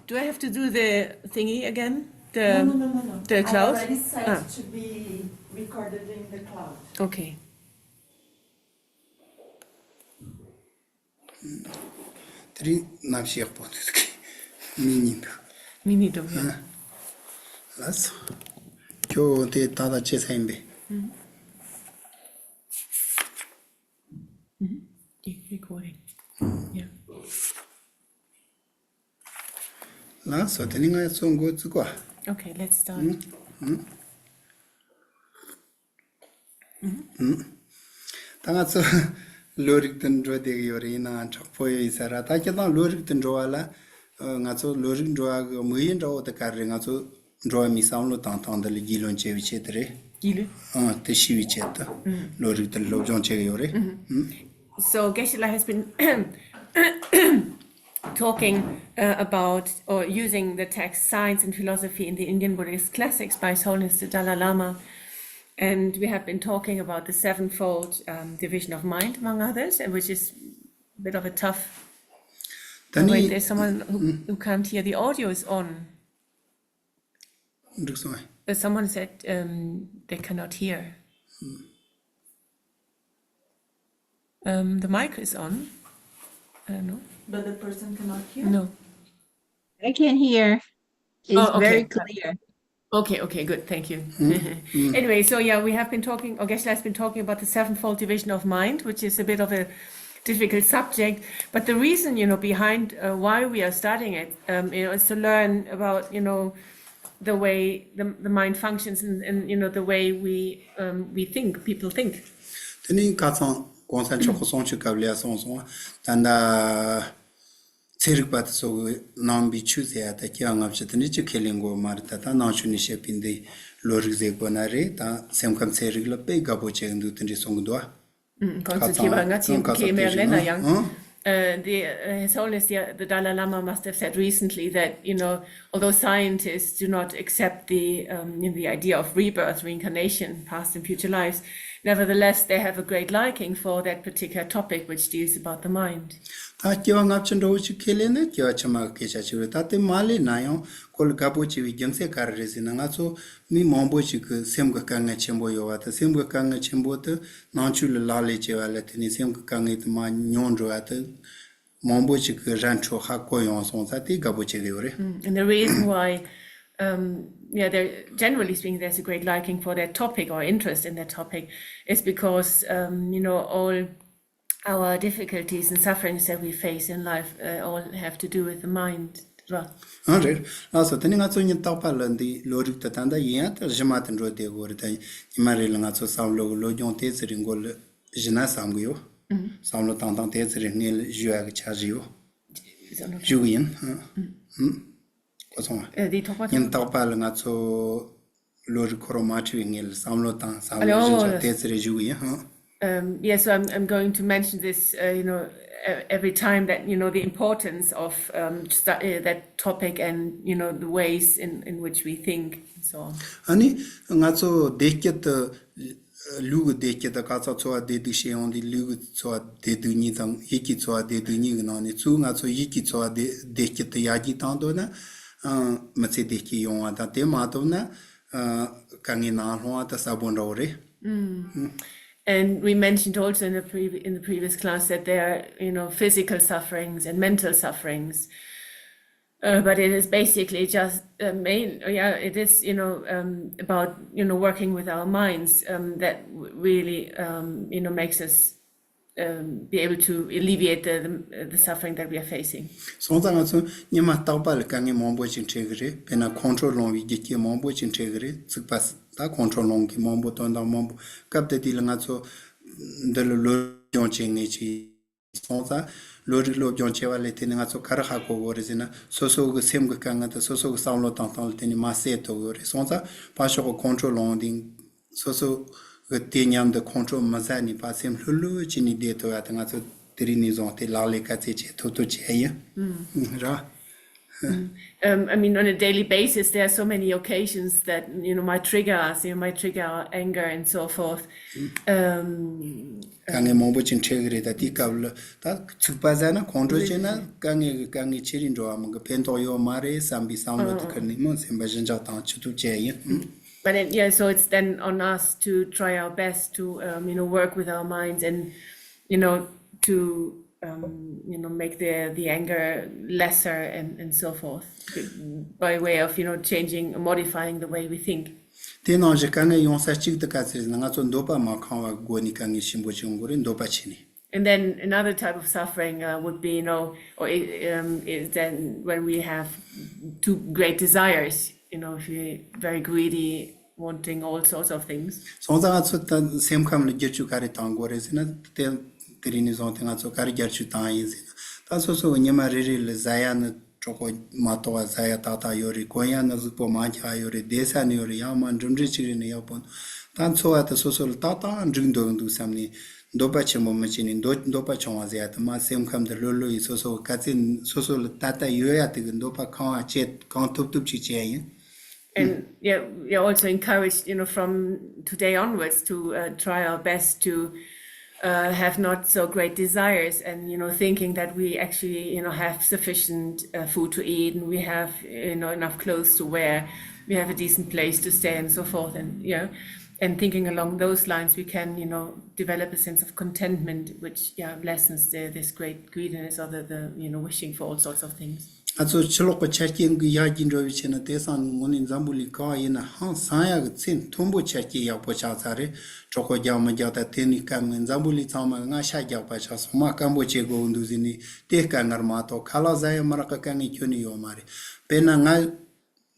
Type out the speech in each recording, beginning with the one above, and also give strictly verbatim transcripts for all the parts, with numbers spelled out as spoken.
Do I have to do the thingy again? The, No, no, no, no, no. the I cloud? already set Ah. to be recorded in the cloud. Okay. དེ་རིང་གནམ་གཤིས་ཡག་པོ་འདུག་མི་གཉིས་འདུག་མི་གཉིས་འདུག་ཨ། ལགས་སོ། ཁྱོད་དེ་ད་ལྟ་ཅི་ཟེར་ཡིན་པས། It's recording. Yeah. ལགས་སོ། དེ་ནི་ང་ཚོ་འགོ་བཙུགས་གོ། Okay, let's start. ད་ང་ཚོ་བློ་རིག་ཏུ་འགྲོ་བསྡད་ཀྱི་ཡོད་རེད། ཡིན་ནའང་དྲག་པོ་ཡོད་ཡིན་ས་ར། ད་སྤྱིར་བཏང་བློ་རིག་ཏུ་འགྲོ་བ་ལ་ང་ཚོ་བློ་རིག་འགྲོ་བ་གི་དམིགས་ཡུལ་འདྲ་བོ་དེ་ག་རེ་རེད། ང་ཚོ་འགྲོ་བ་མིའི་བསམ་བློ་བཏང་སྟངས་འདི་ལ་རྒྱུས་ལོན་བྱེད་པའི་ཆེད་དུ་རེད། རྒྱུས་ལོན། ཨ། དེ་ཤེས་པའི་ཆེད་དུ་བློ་རིག་དེ་སློབ་སྦྱོང་བྱེད་ཀྱི་ཡོད་རེད། So Geshe-la has been talking uh, about or using the text Science and Philosophy in the Indian Buddhist Classics by His Holiness the Dalai Lama. And we have been talking about the sevenfold um, division of mind, among others, and which is a bit of a tough. ད་Oh, ནི། Wait, there's someone who, who can't hear. The audio is on. འགྲིག་སོང་ངས། But someone said um, they cannot hear. Um, the mic is on. I don't know. But the person cannot hear? No. I can hear. It's Oh, okay. very clear. Okay, okay, good, thank you. Anyway, so yeah, we have been talking, or Geshe-la has been talking about the sevenfold division of mind, which is a bit of a difficult subject. But the reason, you know, behind uh, why we are studying it, um, you know, is to learn about, you know, the way the, the mind functions and, and, you know, the way we, um, we think, people think. དེ་ནི་ཁ་སང་གོང་ས་མཆོག་གི་གསུང་ཆོས་སྐབས་ལ་གསུངས་སོང་། ད་ལྟ་ཚན་རིག་པ་དེ་ཚོ་གི་གནང་བའི་ཆོས་ཟེར་ཡ་ད་སྐྱེ་བ་སྔ་ཕྱི་དེ་འདྲ་ཅིག་ཁས་ལེན་དགོས་མ་རེད། ད་ལྟ་ནང་ཆོས་ནས་བཤད་པའི་འདི་བློ་རིག་ཟེར་དགོས་ན་རེད། ད་སེམས་ཁམས་ཚན་རིག་ལ་དཔེ་དགའ་པོ་བྱེད་ཀྱི་འདུག་དེ་འདྲ་གསུང་གི་འདུག་ཨ། Mm, ཁ་ཁོང་ཚོ་སྐྱེ་བ་སྔ་ཕྱི་ཁས་མེད་ལབ་ན་ཡང་། Uh, the, uh, His Holiness the, the Dalai Lama must have said recently that, you know, although scientists do not accept the, um, you know, the idea of rebirth, reincarnation, past and future lives, nevertheless, they have a great liking for that particular topic, which deals about the mind. ད་སྐྱེ་བ་སྔ་ཕྱི་འདྲ་བོ་ཞིག་ཁས་ལེན་ན་སྐྱེ་བ་ཕྱི་མ་གི་སྐད་ཆ་ཞིག་རེད། ད་དེ་མ་ལས་ན་ཡང་ཁོ་ལ་དགའ་པོ་བྱེད་པའི་རྒྱུ་མཚན་ག་རེ་རེད་ཟེར་ན། ང་ཚོ་མི་མང་པོ་ཞིག་གི་སེམས་ཀྱི་དཀའ་ངལ་ཆེན་པོ་ཡོད་པ་དང་། སེམས་ཀྱི་དཀའ་ངལ་ཆེན་པོ་དེ་ནང་ཆོས་ལ་ལག་ལེན་བྱས་པ་ལ་བརྟེན་ནས་སེམས་ཀྱི་དཀའ་ངལ་དེ་མར་ཉུང་འགྲོ་བ་དེ་མང་པོ་ཞིག་གི་ར་འཕྲོད་ཧ་གོ་ཡོང་སོང་ཙང་དེ་དགའ་པོ་བྱེད་ཀྱི་ཡོད་རེད། Mm, and the reason why, um, yeah, there, generally speaking, there's a great liking for that topic or interest in that topic is because, um, you know, all our difficulties and sufferings that we face in life uh, all have to do with the mind. Right? ཨ་རེད། ལགས་སོ། དེ་ནི་ང་ཚོ་ཉིན་རྟག་པར་ལ་འདི་བློ་རིག་དེ་ད་ལྟ་ཡིན་ཡང་དེ་རྗེས་མ་དེ་འགྲོ་བསྡད་དགོས་རེད། ད་ཉི་མ་རེ་ལ་ང་ཚོ་བསམ་བློ་གི་བློ་སྦྱོང་དེ་ཚོ་རིང་གོ་ལ་བཞི་ན་བསམ་གི་ཡོད། བསམ་བློ་བཏང་སྟངས་དེ་ཚོ་རིང་སྔོན་ལ་ཞུ་ཡག་གི་འཆར་གཞི་ཡོད། ཞུ་གི་ཡིན། ཨ། ཨ། གོ་སོང་ང་། ཨ། དེ་ཐོག་པ་ཉིན་རྟག་པར་ལ་ང་ཚོ་བློ་རིག་ཁོ་རང་མ་འཁྲིད་པའི་སྔོན་ལ་བསམ་བློ་བཏང་བསམ་བློ་ཨ་ལེ། བཞིན་ཆོག་དེ་ཚོ་རེ་ཞུ་གི་ཡིན། ཧང་། Um, yeah, so I'm, I'm going to mention this, uh, you know, e- every time that, you know, the importance of um, stu- uh, that topic and, you know, the ways in, in which we think and so on. ཨ་ནི་ང་ཚོ་བདེ་སྐྱིད་དུ་ལུས་ཀྱི་བདེ་སྐྱིད་དང་། ཁ་ཚ་ཚོར་བ་བདེ་སྡུག་བྱེད་ཡོང་དུས་ལུས་ཀྱི་ཚོར་བ་བདེ་སྡུག་གཉིས་དང་ཡིད་ཀྱི་ཚོར་བ་བདེ་སྡུག་གཉིས་ཀྱི་ནང་ནས་ཚུར་ང་ཚོ་ཡིད་ཀྱི་ཚོར་བ་བདེ་བདེ་སྐྱིད་དུ་ཡར་རྒྱས་བཏང་ཐུབ་ན། ཨ། མི་ཚེ་བདེ་སྐྱིད་ཡོང་བ་དང་། དེ་མ་ཐུབ་ན། ཨ། དཀའ་ངལ་ནང་ལྷུང་བ་དང་གསལ་པོ་འདྲ་བོ་རེད། And we mentioned also in the previ- in the previous class that there are, you know, physical sufferings and mental sufferings. Uh, but it is basically just uh, main, yeah, it is, you know, um, about, you know, working with our minds um, that w- really, um, you know, makes us um, be able to alleviate the, the, the suffering that we are facing. སོང་ཙང་ང་ཚོ་ཉི་མ་རྟག་པར་ལ་དཀའ་ངལ་མང་པོ་ཞིག་འཕྲད་གི་རེད། དཔེར་ན་ཁོང་ཁྲོ་ལངས་པའི་རྒྱུ་རྐྱེན་མང་པོ་ཞིག་འཕྲད་གི་རེད། ཚིག་པ་ད་ཁོང་ཁྲོ་ལངས་གི་མང་པོ་དོན་དག་མང་པོ། སྐབས་དེ་དུས་ལ་ང་ཚོ་འདི་ལ་བློ་སྦྱོང་བྱེད་ངེས་ཅིག་སོང་ཙང་། བློ་རིག་སློབ་སྦྱོང་བྱེད་པ་ལས་དེ་ནི་ང་ཚོ་ག་རེ་ཧ་གོ་དགོས་རེད་ཟེར་ན། སོ་སོ་གི་སེམས་ཀྱི་དཀའ་ངལ་དང་སོ་སོ་གི་བསམ་བློ་བཏང་སྟངས་ལ་དེ་ནི་མར་སེལ་ཐུབ་དགོས་རེད། སོང་ཙང་ཕར་ཕྱོགས་ཀྱི་ཁོང་ཁྲོ་ལངས་དུས་སོ་སོ་གི་དེ་མཉམ་དུ་ཁོང་ཁྲོ་མི་ཟ་ནས་ཕར་སེམས་ལྷོད་ལྷོད་བྱས་ནས་བསྡད་ཐུབ་ཡ་དེ་ང་ཚོ་དེ་རིང་ནས་བཟུང་སྟེ་ལག་ལེན་ག་ཚད་བྱེད་ཐུབ་ཐུབ་བྱེད་ཡ་ཡིན། ར། Um, I mean, on a daily basis, there are so many occasions that, you know, might trigger us, you know, might trigger our anger and so forth. Um, དཀའ་ངལ་མང་པོ་ཅིག་འཕྲད་གི་རེད། ད་དེའི་སྐབས་ལ་ད་ཚིག་པ་ཟ་ན་ཁོང་ཁྲོ་བྱས་ན་དཀའ་ངལ་གི་དཀའ་ངལ་ཆེ་རུ་འགྲོ་བ་མིན་གི། ཕན་ཐོགས་ཡོད་མ་རེད་བསམ་པའི་བསམ་བློ་དེ་ཁུར་ནས་མོ་སེམས་པ་ཞི་འཇགས་དང་ཅི་ཐུབ་བྱས་ཡིན། But it, yeah, so it's then on us to try our best to, um, you know, work with our minds and, you know, to, um, you know, make the the anger lesser and and so forth by way of, you know, changing, modifying the way we think. དེ་ནང་བཞིན་དཀའ་ངལ་ཡོང་ས་གཅིག་དེ་ག་ཚོད་ཟེར་ན། ང་ཚོ་འདོད་པ་མ་ཁེངས་པ་སྒོ་ནས་དཀའ་ངལ་ཆེན་པོ་ཅིག་ཡོང་གི་རེད། འདོད་པ་ཆེ་ནས། And then another type of suffering, uh, would be, you know, or i- um, is then when we have too great desires, you know, if we're very greedy, wanting all sorts of things. སོང་ཙང་ང་ཚོ་ད་སེམས་ཁམས་ལ་བསྒྱུར་བཅོས་ག་རེ་བཏང་དགོས་རེད་ཟེར་ན། དེ་དེ་རིང་ནས་བཟུང་སྟེ་ང་ཚོ་ག་རེ་བསྒྱུར་བཅོས་བཏང་ཡིན་ཟེར་ན། ད་སོ་སོ་གི་ཉི་མ་རེ་རེ་ལ་ཟ་ཡ་ནི་གྲོགས་པོ་མ་གཏོགས་པ་ཟ་ཡ་ཏག་ཏག་ཡོད་རེད། གོན་ཡ་ནི་གཟུགས་པོ་མང་ཆེ་བ་ཡོད་རེད། བསྡད་ས་ནི་ཡོད་རེད། ཡང་མ་འགྲིམ་འགྲུལ་ཅིག་རེད་ནི་ཡག་པོ། ད་འཚོ་བ་དེ་སོ་སོ་ལ་ཏག་ཏག་འགྲིག་འདོད་འདུག་བསམ་ནས་འདོད་པ་ཆེན་པོ་མི་བྱེད་ནས་འདོད་འདོད་པ་ཆུང་བ་ཟེར་ཡ་དེ་མ་སེམས་ཁམས་དེ་ལྷོད་ལྷོད་ཡིན། སོ་སོ་ག་ཚད་སོ་སོ་ལ་ད་ལྟ་ཡོད་ཡ་དེ་གི་འདོད་པ་ཁེངས་པ་བྱེད་གང་ཐུབ་ཐུབ་ཅིག་བྱེད་ཡ་ཡིན། And yeah, we are also encouraged, you know, from today onwards to, uh, try our best to, uh, have not so great desires and, you know, thinking that we actually, you know, have sufficient, uh, food to eat and we have, you know, enough clothes to wear, we have a decent place to stay and so forth. And, you know, and thinking along those lines, we can, you know, develop a sense of contentment, which, yeah, lessens the, this great greediness or the, the, you know, wishing for all sorts of things. ང་ཚོ་ཕྱི་ལོགས་ཀྱི་ཆ་རྐྱེན་གྱི་ཡར་རྒྱས་འགྲོ་བའི་ཆེད་ན། དེང་སང་དངོས་གནས་འཛམ་བུ་གླིང་གང་ཡིན་ན་ཧང་སང་ཡག་གི་ཚད་མཐོན་པོ་ཆ་རྐྱེན་ཡག་པོ་ཆགས་ཚར་རེད། གྲོད་ཁོག་རྒྱགས་མི་རྒྱགས་ད་དེ་ནི་དཀའ་ངལ། འཛམ་བུ་གླིང་ཚང་མ་ང་ཤ་རྒྱགས་པ་ཆགས་སོང་། མ་སྐམ་པོ་བྱེད་དགོས་འདུག་ཟེར་ནས་དེ་དཀའ་ངལ་མ་གཏོགས་ཁ་ལག་ཟ་ཡ་མ་རག་གི་དཀའ་ངལ་ཁྱོན་ནས་ཡོད་མ་རེད། དཔེར་ན་ང་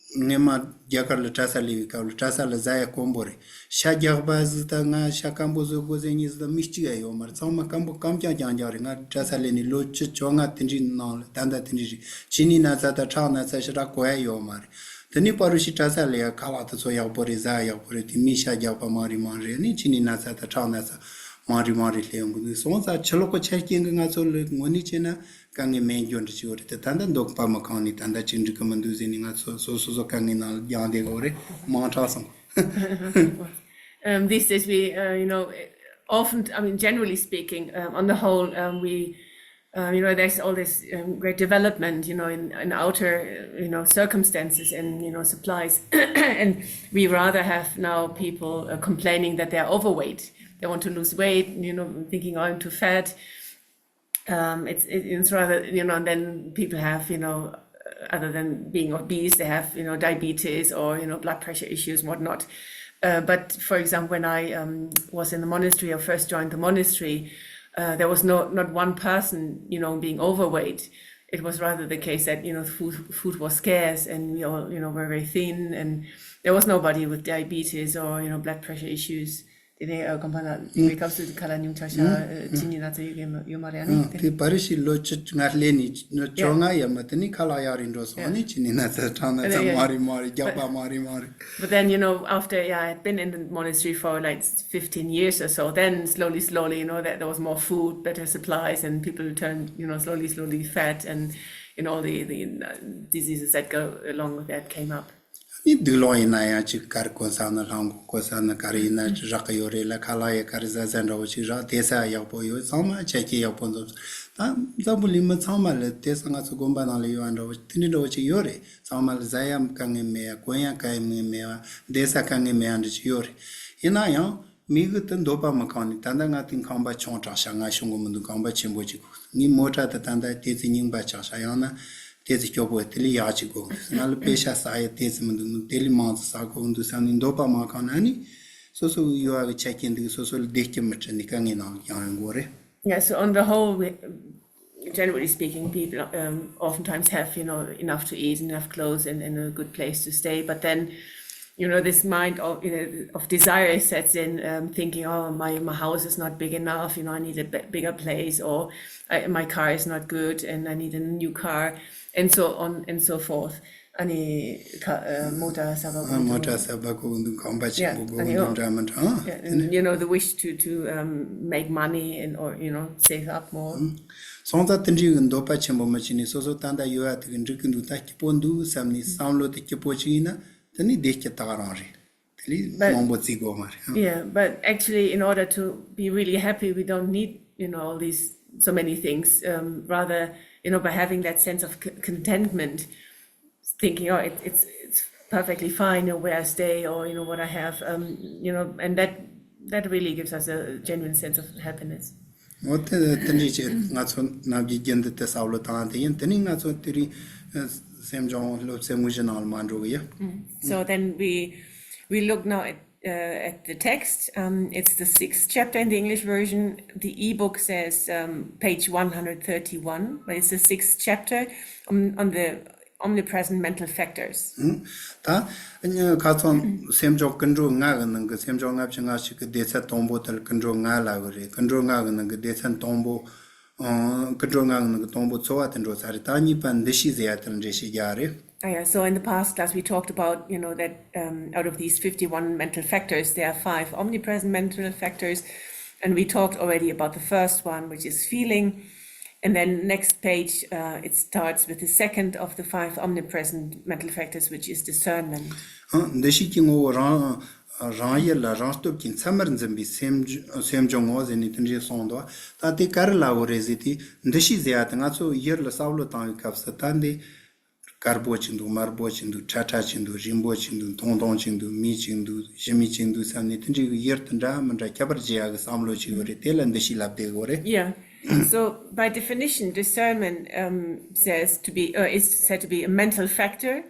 སྔོན་མ་རྒྱ་གར་ལ་གྲྭ་ས་སླེབས་པའི་སྐབས་ལ་གྲྭ་ས་ལ་ཟ་ཡ་དཀོན་པོ་རེད། ཤ་རྒྱགས་པ་ཟིག་ད་ང་ཤ་སྐམ་པོ་བཟོ་དགོས་ཟེར་མཁན་ཟིག་ད་མི་གཅིག་ཡང་ཡོད་མ་རེད། ཚང་མ་སྐམ་པོ་སྐམ་རྐྱང་རྐྱང་རྐྱང་རེད། ང་གྲྭ་ས་སླེབས་ནས་ལོ་བཅུ་བཅོ་ལྔ་དེ་འདྲའི་ནང་ལ་ད་ལྟ་དེ་འདྲ་རེད། གཅིན་སྙི་ན་ཚ་དང་ཁྲག་ན་ཚ་ཞེ་དྲག་གོ་ཡ་ཡོད་མ་རེད། དེ་ནས་པ་རུ་ཤི་གྲྭ་ས་སླེབས་ཡ་ཁ་ལག་དེ་ཚོ་ཡག་པོ་རེད། ཟ་ཡ་ཡག་པོ་རེད། དེ་མི་ཤ་རྒྱགས་པ་མང་རེ་མང་རེ་ནས་གཅིན་སྙི་ན་ཚ་དང་ཁྲག་ན་ཚ་མང་རེ་མང་རེ་སླེབས་ཡོང་གི་འདུག་སོང་ཙང་ཕྱི་ལོགས་ཀྱི་ཆ་རྐྱེན་གྱིས་ང་ཚོ་ལ་དངོས་གནས་བྱས་ན་དཀའ་ངལ་མེད་འགྱོ་འདྲ་ཅིག་ཡོད་རེད་དེ། ད་ལྟ་འདོད་པ་མ་ཁེངས་ནས་ད་ལྟ་ཅིག་འགྲིག་གི་མི་འདུག་ཟེར་ནས་ང་ཚོ་སོ་སོ་སོ་དཀའ་ངལ་ནང་ལ་རྒྱང་བསྡད་དགོས་རེད། མང་དྲགས་སོང་། Um, these days, we, uh, you know, often, I mean, generally speaking, um, on the whole, um, we, uh, you know, there's all this, um, great development, you know, in, in outer, you know, circumstances and, you know, supplies. And we rather have now people, uh, complaining that they're overweight. They want to lose weight, you know, thinking, "Oh, I'm too fat." Um, it's it, it's rather, you know, and then people have, you know, other than being obese, they have, you know, diabetes or, you know, blood pressure issues, whatnot. Uh, but for example, when I, um, was in the monastery or first joined the monastery, uh, there was no not one person, you know, being overweight. It was rather the case that, you know, food food was scarce and we all, you know, were very thin, and there was nobody with diabetes or, you know, blood pressure issues. དེ་ནས་ཨ་དགོན་པ་ན་ཨ་བེ་ཀབ་སུ་ཁ་ལག་ཉུང་ཆ་ཤ་ཨ་གཅིན་སྙི་ན་ཚ་ཡོད་མ་ཡོད་མ་རེད། ཨ་ནི་ཨ་དེ་དེ་པ་རི་ཤི་ལོ་བཅུ་ང་སླེབས་ནས་ལོ་བཅོ་yeah ལྔ་ཡོད་མ། དེ་ནས་ཁ་ལག་ཡག་རེ་འགྲོ་སོང་། ཨ་yeah ནི་གཅིན་སྙི་ན་ཚ་ཁྲག་ན་ཚ yeah མ་རེད་མ་རེད། རྒྱགས་པ་but མ་རེད་མ་རེད། But then, you know, after, yeah, I'd been in the monastery for, like, fifteen years or so, then slowly, slowly, you know, that there was more food, better supplies, and people turned, you know, slowly, slowly fat, and, you know, all the, the uh, diseases that go along with that came up. ནི་སྡུག་ལོང་ཡིན་ན་ཡང་ཅིག་གར་གོན་ས་ན་རང་མགོ་གོན་ས་ན་གར་ཡིན་ན་ཅིག་རག་གི་ཡོད་རེད་ལ། ཁ་ལག་ཡ་གར་ཟ་ཟ་འདྲ་བོ་ཅིག་རག་བསྡད་ས་ཡག་པོ་ཡོད། ཚང་མ་ཆ་རྐྱེན་ཡག་པོ་འཛོམས། ད་འཛམ་བུ་གླིང་མི་ཚང་མ་ལ་བསྡད་ས་ང་ཚོ་དགོན་པ་ནང་ལ་ཡོད་ཨ་འདྲ་བོ་དེ་འདྲ་འདྲ་བོ་ཅིག་ཡོད་རེད། ཚང་མ་ལ་ཟ་ཡ་དཀའ་ངལ་མེད་ཡ། གོན་ཡ་དཀའ་ངལ་མེད་ཡ། བསྡད་ས་དཀའ་ངལ་མེད་ཡ་འདྲ་ཅིག་ཡོད་རེད། ཡིན་ན་ཡང་མི་གི་དེ་འདོད་པ་མི་ཁེངས་ནས། ད་ལྟ་ང་དེ་ཁང་པ་ཆུང་དྲགས་ཤག་ང་ཤོང་གི་མི་འདུག་ཁང་པ་ཆེན་པོ་ཅིག་ངའི་མོ་ཊ་དེ་ད་ལྟ་དེ་ཚོ་རྙིང་པ་ཆགས་ཤག་ཡང་ན་དེ་ཚོ་སྐྱོ་པོ་དེ་ལས་ཡག་ཅིག་དགོས་འདུག་ང་ལ་པེ་ཤ་ཟ་ཡ་དེ་ཚོ་མི་འདུག་དེ་ལས་མང་ཙམ་ཟ་དགོས་འདུག་བསམ་ནས་འདོད་པ་མ་ཁེངས་ན་ནི་སོ་སོ་གི་ཡོད་པ་གི་ཆ་རྐྱེན་འདུག་སོ་སོ་ལ་བདེ་སྐྱིད་མི་སྤྲད་ནས་དཀའ་ངལ་ནང་ལ་ཡང་ཡོང་དགོས་རེད། Yeah, so on the whole, we, generally speaking, people, um, oftentimes have, you know, enough to eat, enough clothes, and, and a good place to stay. But then, you know, this mind of, you know, of desire sets in, um, thinking, "Oh, my, my house is not big enough. You know, I need a b- bigger place, or I, my car is not good, and I need a new car," and so on and so forth. ཨ་ནི་ཁ- ཨ། མོ་ཊ་གསར་པ་ཨ། གོན་མོ་འདུག་ཊ་གསར་པ་གོན་འདུག་གོམ་པ་ཆེན་པོ་གོན་འདུག་འདྲ་མི་འདྲ། ཨ། Yeah, and, you know, the wish to, to, um, make money and, or, you know, save up more. སོང་ཙང་དེ་འདྲའི་གི་འདོད་པ་ཆེན་པོ་མི་བྱེད་ནས། སོ་སོ་ད་ལྟ་ཡོད་ཡ་དེ་གི་འགྲིག་གི་འདུག་ད་སྐྱིད་པོ་འདུག་བསམ་ནས་བསམ་བློ་དེ་སྐྱིད་པོ་ཅིག་ཡིན་ན། དེ་ནི་བདེ་སྐྱིད་ད་ག་རང་རེད། དེ་ལས་But མང་པོ་བརྩི་དགོས་མ་རེད། Yeah, but actually, in order to be really happy, we don't need, you know, all these, so many things. Um, rather, you know, by having that sense of c- contentment, thinking, "Oh, it, it's it's perfectly fine, you know, where I stay, or, you know, what I have," um, you know, and that that really gives us a genuine sense of happiness. འོ་དེ་དེ་འདྲའི་ཆེད་ང་ཚོ་ནམ་རྒྱུན་རྒྱུན་དུ་དེ་བསམ་བློ་བཏང་དེ་ཡིན། དེ་ནི་ང་ཚོ་དེ་རིང་ཨ། སེམས་སྦྱོང་སློབ་ཚན་དངོས་གཞི་ནང་ལ་མ་འགྲོ་གི་ཡ། So then we we look now at, uh, at the text. Um, it's the sixth chapter in the English version. The ebook says, um, page one hundred thirty-one, but it's the sixth chapter on, on the omnipresent mental factors. ད་ཁ་སང་སེམས་སྦྱོང་ཀུན་འགྲོ་ལྔ་གི་ནང་གི་སེམས་སྦྱོང་ལྔ་བཅུ་ང་གཅིག་གི་སྡེ་ཚན་དང་པོ་དེར་ཀུན་འགྲོ་ལྔ་ལབ་གི་རེད། ཀུན་འགྲོ་ལྔ་གི་ནང་གི་སྡེ་ཚན་དང་པོ། ཨང་། ཀུན་འགྲོ་ལྔ་གི་ནང་གི་དང་པོ་ཚོར་བ་དེ་འགྲོ་ཚར་རེད། ད་གཉིས་པ་འདུ་ཤེས་ཟེར་ཡ་དེར་འགྲེལ་བཤད་རྒྱག་རེད། Oh, yeah. So in the past class, we talked about, you know, that, um, out of these fifty-one mental factors, there are five omnipresent mental factors. And we talked already about the first one, which is feeling. And then next page, uh, it starts with the second of the five omnipresent mental factors, which is discernment. ཨང་། འདུ་ཤེས་ཀྱི་ངོ་བོ་རང་རང་ཡུལ་ལ་རང་སྟོབས་ཀྱིས་མཚན་མར་འཛིན་པའི་སེམས་སྦྱོ- སེམས་སྦྱོང་ངོ་ཟེར་ནས་དེ་འདྲའི་གསུངས་འདུག་ད་དེ་ག་རེ་ལབ་དགོས་རེད་ཟེར་དུས། འདུ་ཤེས་ཟེར་ཡ་དེ་ང་ཚོ་ཡུལ་ལ་བསམ་བློ་བཏང་བའི་སྐབས་སུ། ད་འདི་དཀར་པོ་ཅིག་འདུག་དམར་པོ་ཅིག་འདུག་ཁྲ་ཁྲ་ཅིག་འདུག་རིང་པོ་ཅིག་འདུག་ཐུང་ཐུང་ཅིག་འདུག་མི་ཅིག་འདུག་གཞི་མི་ཅིག་འདུག་བསམ་ནས། དེ་འདྲའི་གི་ཡུལ་དེ་འདྲ་མི་འདྲ་ཁྱད་པར་འབྱེད་ཡ་གི་བསམ་བློ་ཅིག་ཡོད་རེད། དེ་ལ་འདུ་ཤེས་ལབ་བསྡད་ཡོད་རེད། Yeah. So by definition, discernment, um, says to be, uh, is said to be a mental factor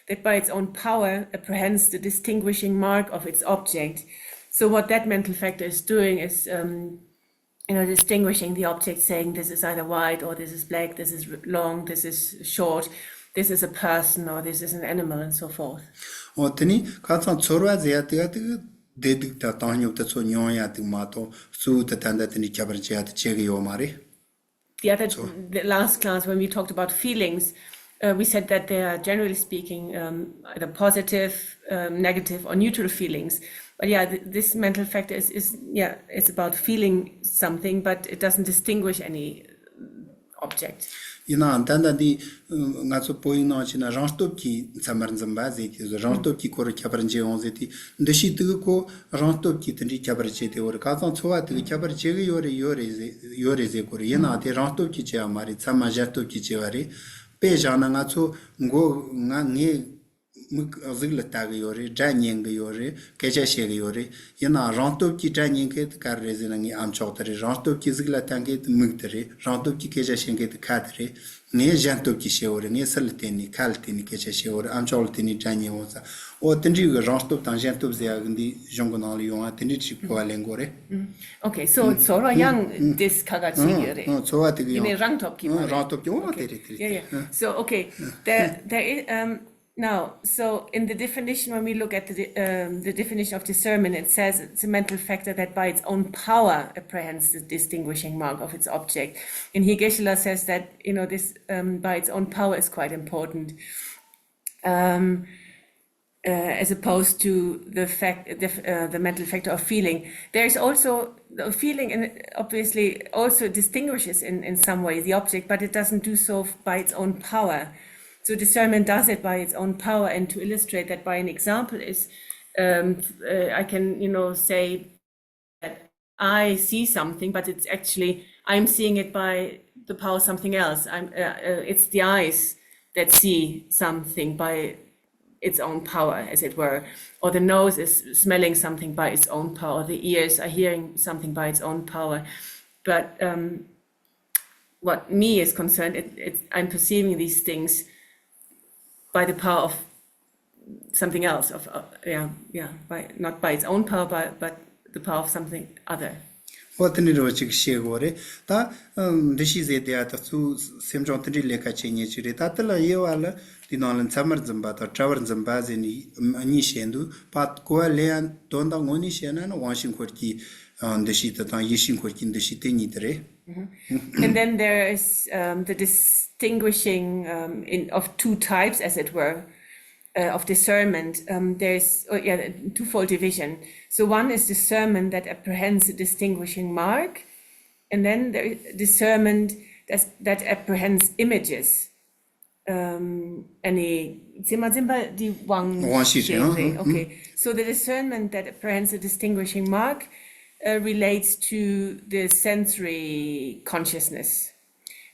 that by its own power apprehends the distinguishing mark of its object. So what that mental factor is doing is, um, you know, distinguishing the object, saying this is either white or this is black, this is long, this is short, this is a person or this is an animal, and so forth. འོ་དེ་ནི་ཁ་སང་ཚོར་བ་ཟེར་ཡ་དེ་ག་དེ་གི་བདེ་སྡུག་དང་བཏང་སྙོམས་དེ་ཚོ་མྱོང་ཡ་དེ་མ་གཏོགས། གཙོ་བོ་དེ་ད་ལྟ་དེ་འདྲའི་ཁྱད་པར་འབྱེད་ཡ་དེ་བྱེད་གི་ཡོད་མ་རེད། The other, the last class when we talked about feelings, uh, we said that they are, generally speaking, um, either positive, um, negative, or neutral feelings. But yeah, th- this mental factor is, is, yeah, it's about feeling something, but it doesn't distinguish any object. ཡིན་ནའང་ད་ལྟ་འདི་ང་ཚོ་བོད་ཡིག་ནང་བྱས་ན་རང་སྟོབས་ཀྱིས་མཚན་མར་འཛིན་པ་ཟེར་གྱི། རང་སྟོབས་ཀྱིས་ཁོ་རང་ཁྱད་པར་འབྱེད་འོང་ཟེར་དུས། འདུ་ཤེས་དེ་གིས་ཁོ་རང་སྟོབས་ཀྱིས་དེ་འདྲའི་ཁྱད་པར་འབྱེད་དེ་ཡོད་རེད། ཁ་སང་ཚོར་བ་དེ་གིས་ཁྱད་པར་འབྱེད་གི་ཡོད་རེད། ཡོད་རེད་ཟེར་ཡོད་རེད་ཟེར་གོ་རེད། ཡིན་ནའང་དེ་རང་སྟོབས་ཀྱིས་བྱས་པ་མ་རེད། མཚན་མ་གཞན་སྟོབས་ཀྱིས་བྱས་པ་རེད། དཔེ་བཞག་ན་ང་ཚོ་མགོ་ང་ངའི་མིག་གཟུགས་ལ་ལྟ་གི་ཡོད་རེད། སྒྲ་ཉན་གི་ཡོད་རེད། སྐད་ཆ་བཤད་གི་ཡོད་རེད། ཡིན་ནའང་རང་སྟོབས་ཀྱིས་སྒྲ་ཉན་མཁན་དེ་ག་རེ་རེད་ཟེར་ན་ངའི་ཨ་མཆོག་དེ་རེད། རང་སྟོབས་ཀྱིས་གཟུགས་ལ་ལྟ་མཁན་དེ་མིག་དེ་རེད། རང་སྟོབས་ཀྱིས་སྐད་ཆ་བཤད་མཁན་དེ་ཁ་དེ་རེད། ངས་གཞན་སྟོབས་ཀྱིས་བཤད་ཡོད་རེད། ངས་སུ་ལ་བརྟེན་ནས། ཁ་ལ་བརྟེན་ནས་སྐད་ཆ་བཤད་ཡོད་རེད། ཨ་མཆོག་ལ་བརྟེན་ནས་སྒྲ་ཉན་ཡོད་ས། འོ་དེ་འདྲའི་གི་རང་སྟོབས་དང་གཞན་སྟོབས་ཟེར་ཡ་གི་འདི་གཞུང་གི་ནང་ལ་ཡོང་བ་དེ་འདྲའི་ཞིག་གོ་བ་ལེན་དགོས་རེད། Okay, so ཚོར་བ་ཡང་དེ་ག་ག་ཅིག་ཡོད་རེད། ཨང་། ཚོར་བ་དེ་གི་ཡང་། ཡིན་ནའི་རང་སྟོབས་ཀྱིས་མ་རེད། རང་སྟོབས་ཀྱིས། འོ་དེ་རེད། དེ་རེད། Yeah, yeah. So, okay, there, there is, um, now, so in the definition, when we look at the de- um, the definition of discernment, it says it's a mental factor that by its own power apprehends the distinguishing mark of its object. And here Geshe-la says that, you know, this, um, by its own power is quite important. Um, uh, as opposed to the fact, the, uh, the mental factor of feeling. There is also the feeling, and obviously also distinguishes in, in some way the object, but it doesn't do so by its own power. So discernment does it by its own power, and to illustrate that by an example is, um, uh, I can, you know, say that I see something, but it's actually, I'm seeing it by the power of something else. I'm, uh, uh, it's the eyes that see something by its own power, as it were, or the nose is smelling something by its own power, or the ears are hearing something by its own power. But, um, what me is concerned, it, it, I'm perceiving these things by the power of something else, of, uh, yeah, yeah, by, not by its own power, but, but the power of something other. འོ་དེ་འདྲ་བ་ཅིག་བཤད་དགོས་རེད། ད་ཨམ། འདུ་ཤེས་ཟེར་དེ་ཡ་ད་གཙོ་བོ་སེམས་བྱུང་དེ་འདྲའི་ལས་ཀ་བྱེད་མཁན་ཅིག་རེད། ད་དེ་ལ་དབྱེ་བ་ལ་དེ་ནང་ལ་མཚན་མར་འཛིན་པ་དང་བྲལ་བར་འཛིན་པ་ཟེར་ནས་གཉིས་བཤད་འདུག་ཕར་གོ་བ་ལེན་ཡ་དོན་དག་དངོས་གནས་བཤད་ན་ནི་དབང་ཤེས་འཁོར་གྱི་འདུ་ཤེས་དེ་དང་ཡིད་ཤེས་འཁོར་གྱི་འདུ་ཤེས་དེ་གཉིས་དེ་རེད། And then there is, um, the distinguishing, um, in, of two types, as it were. uh, of discernment, um, there's, oh, yeah, twofold division. So one is discernment that apprehends a distinguishing mark, and then there is discernment that's, that apprehends images. Um, any, ཚད་མ་འཛིན་པ་འདི་དབང་དབང་ཤེས་ཤེས་རེད། རེད། Okay. So the discernment that apprehends a distinguishing mark uh, relates to the sensory consciousness,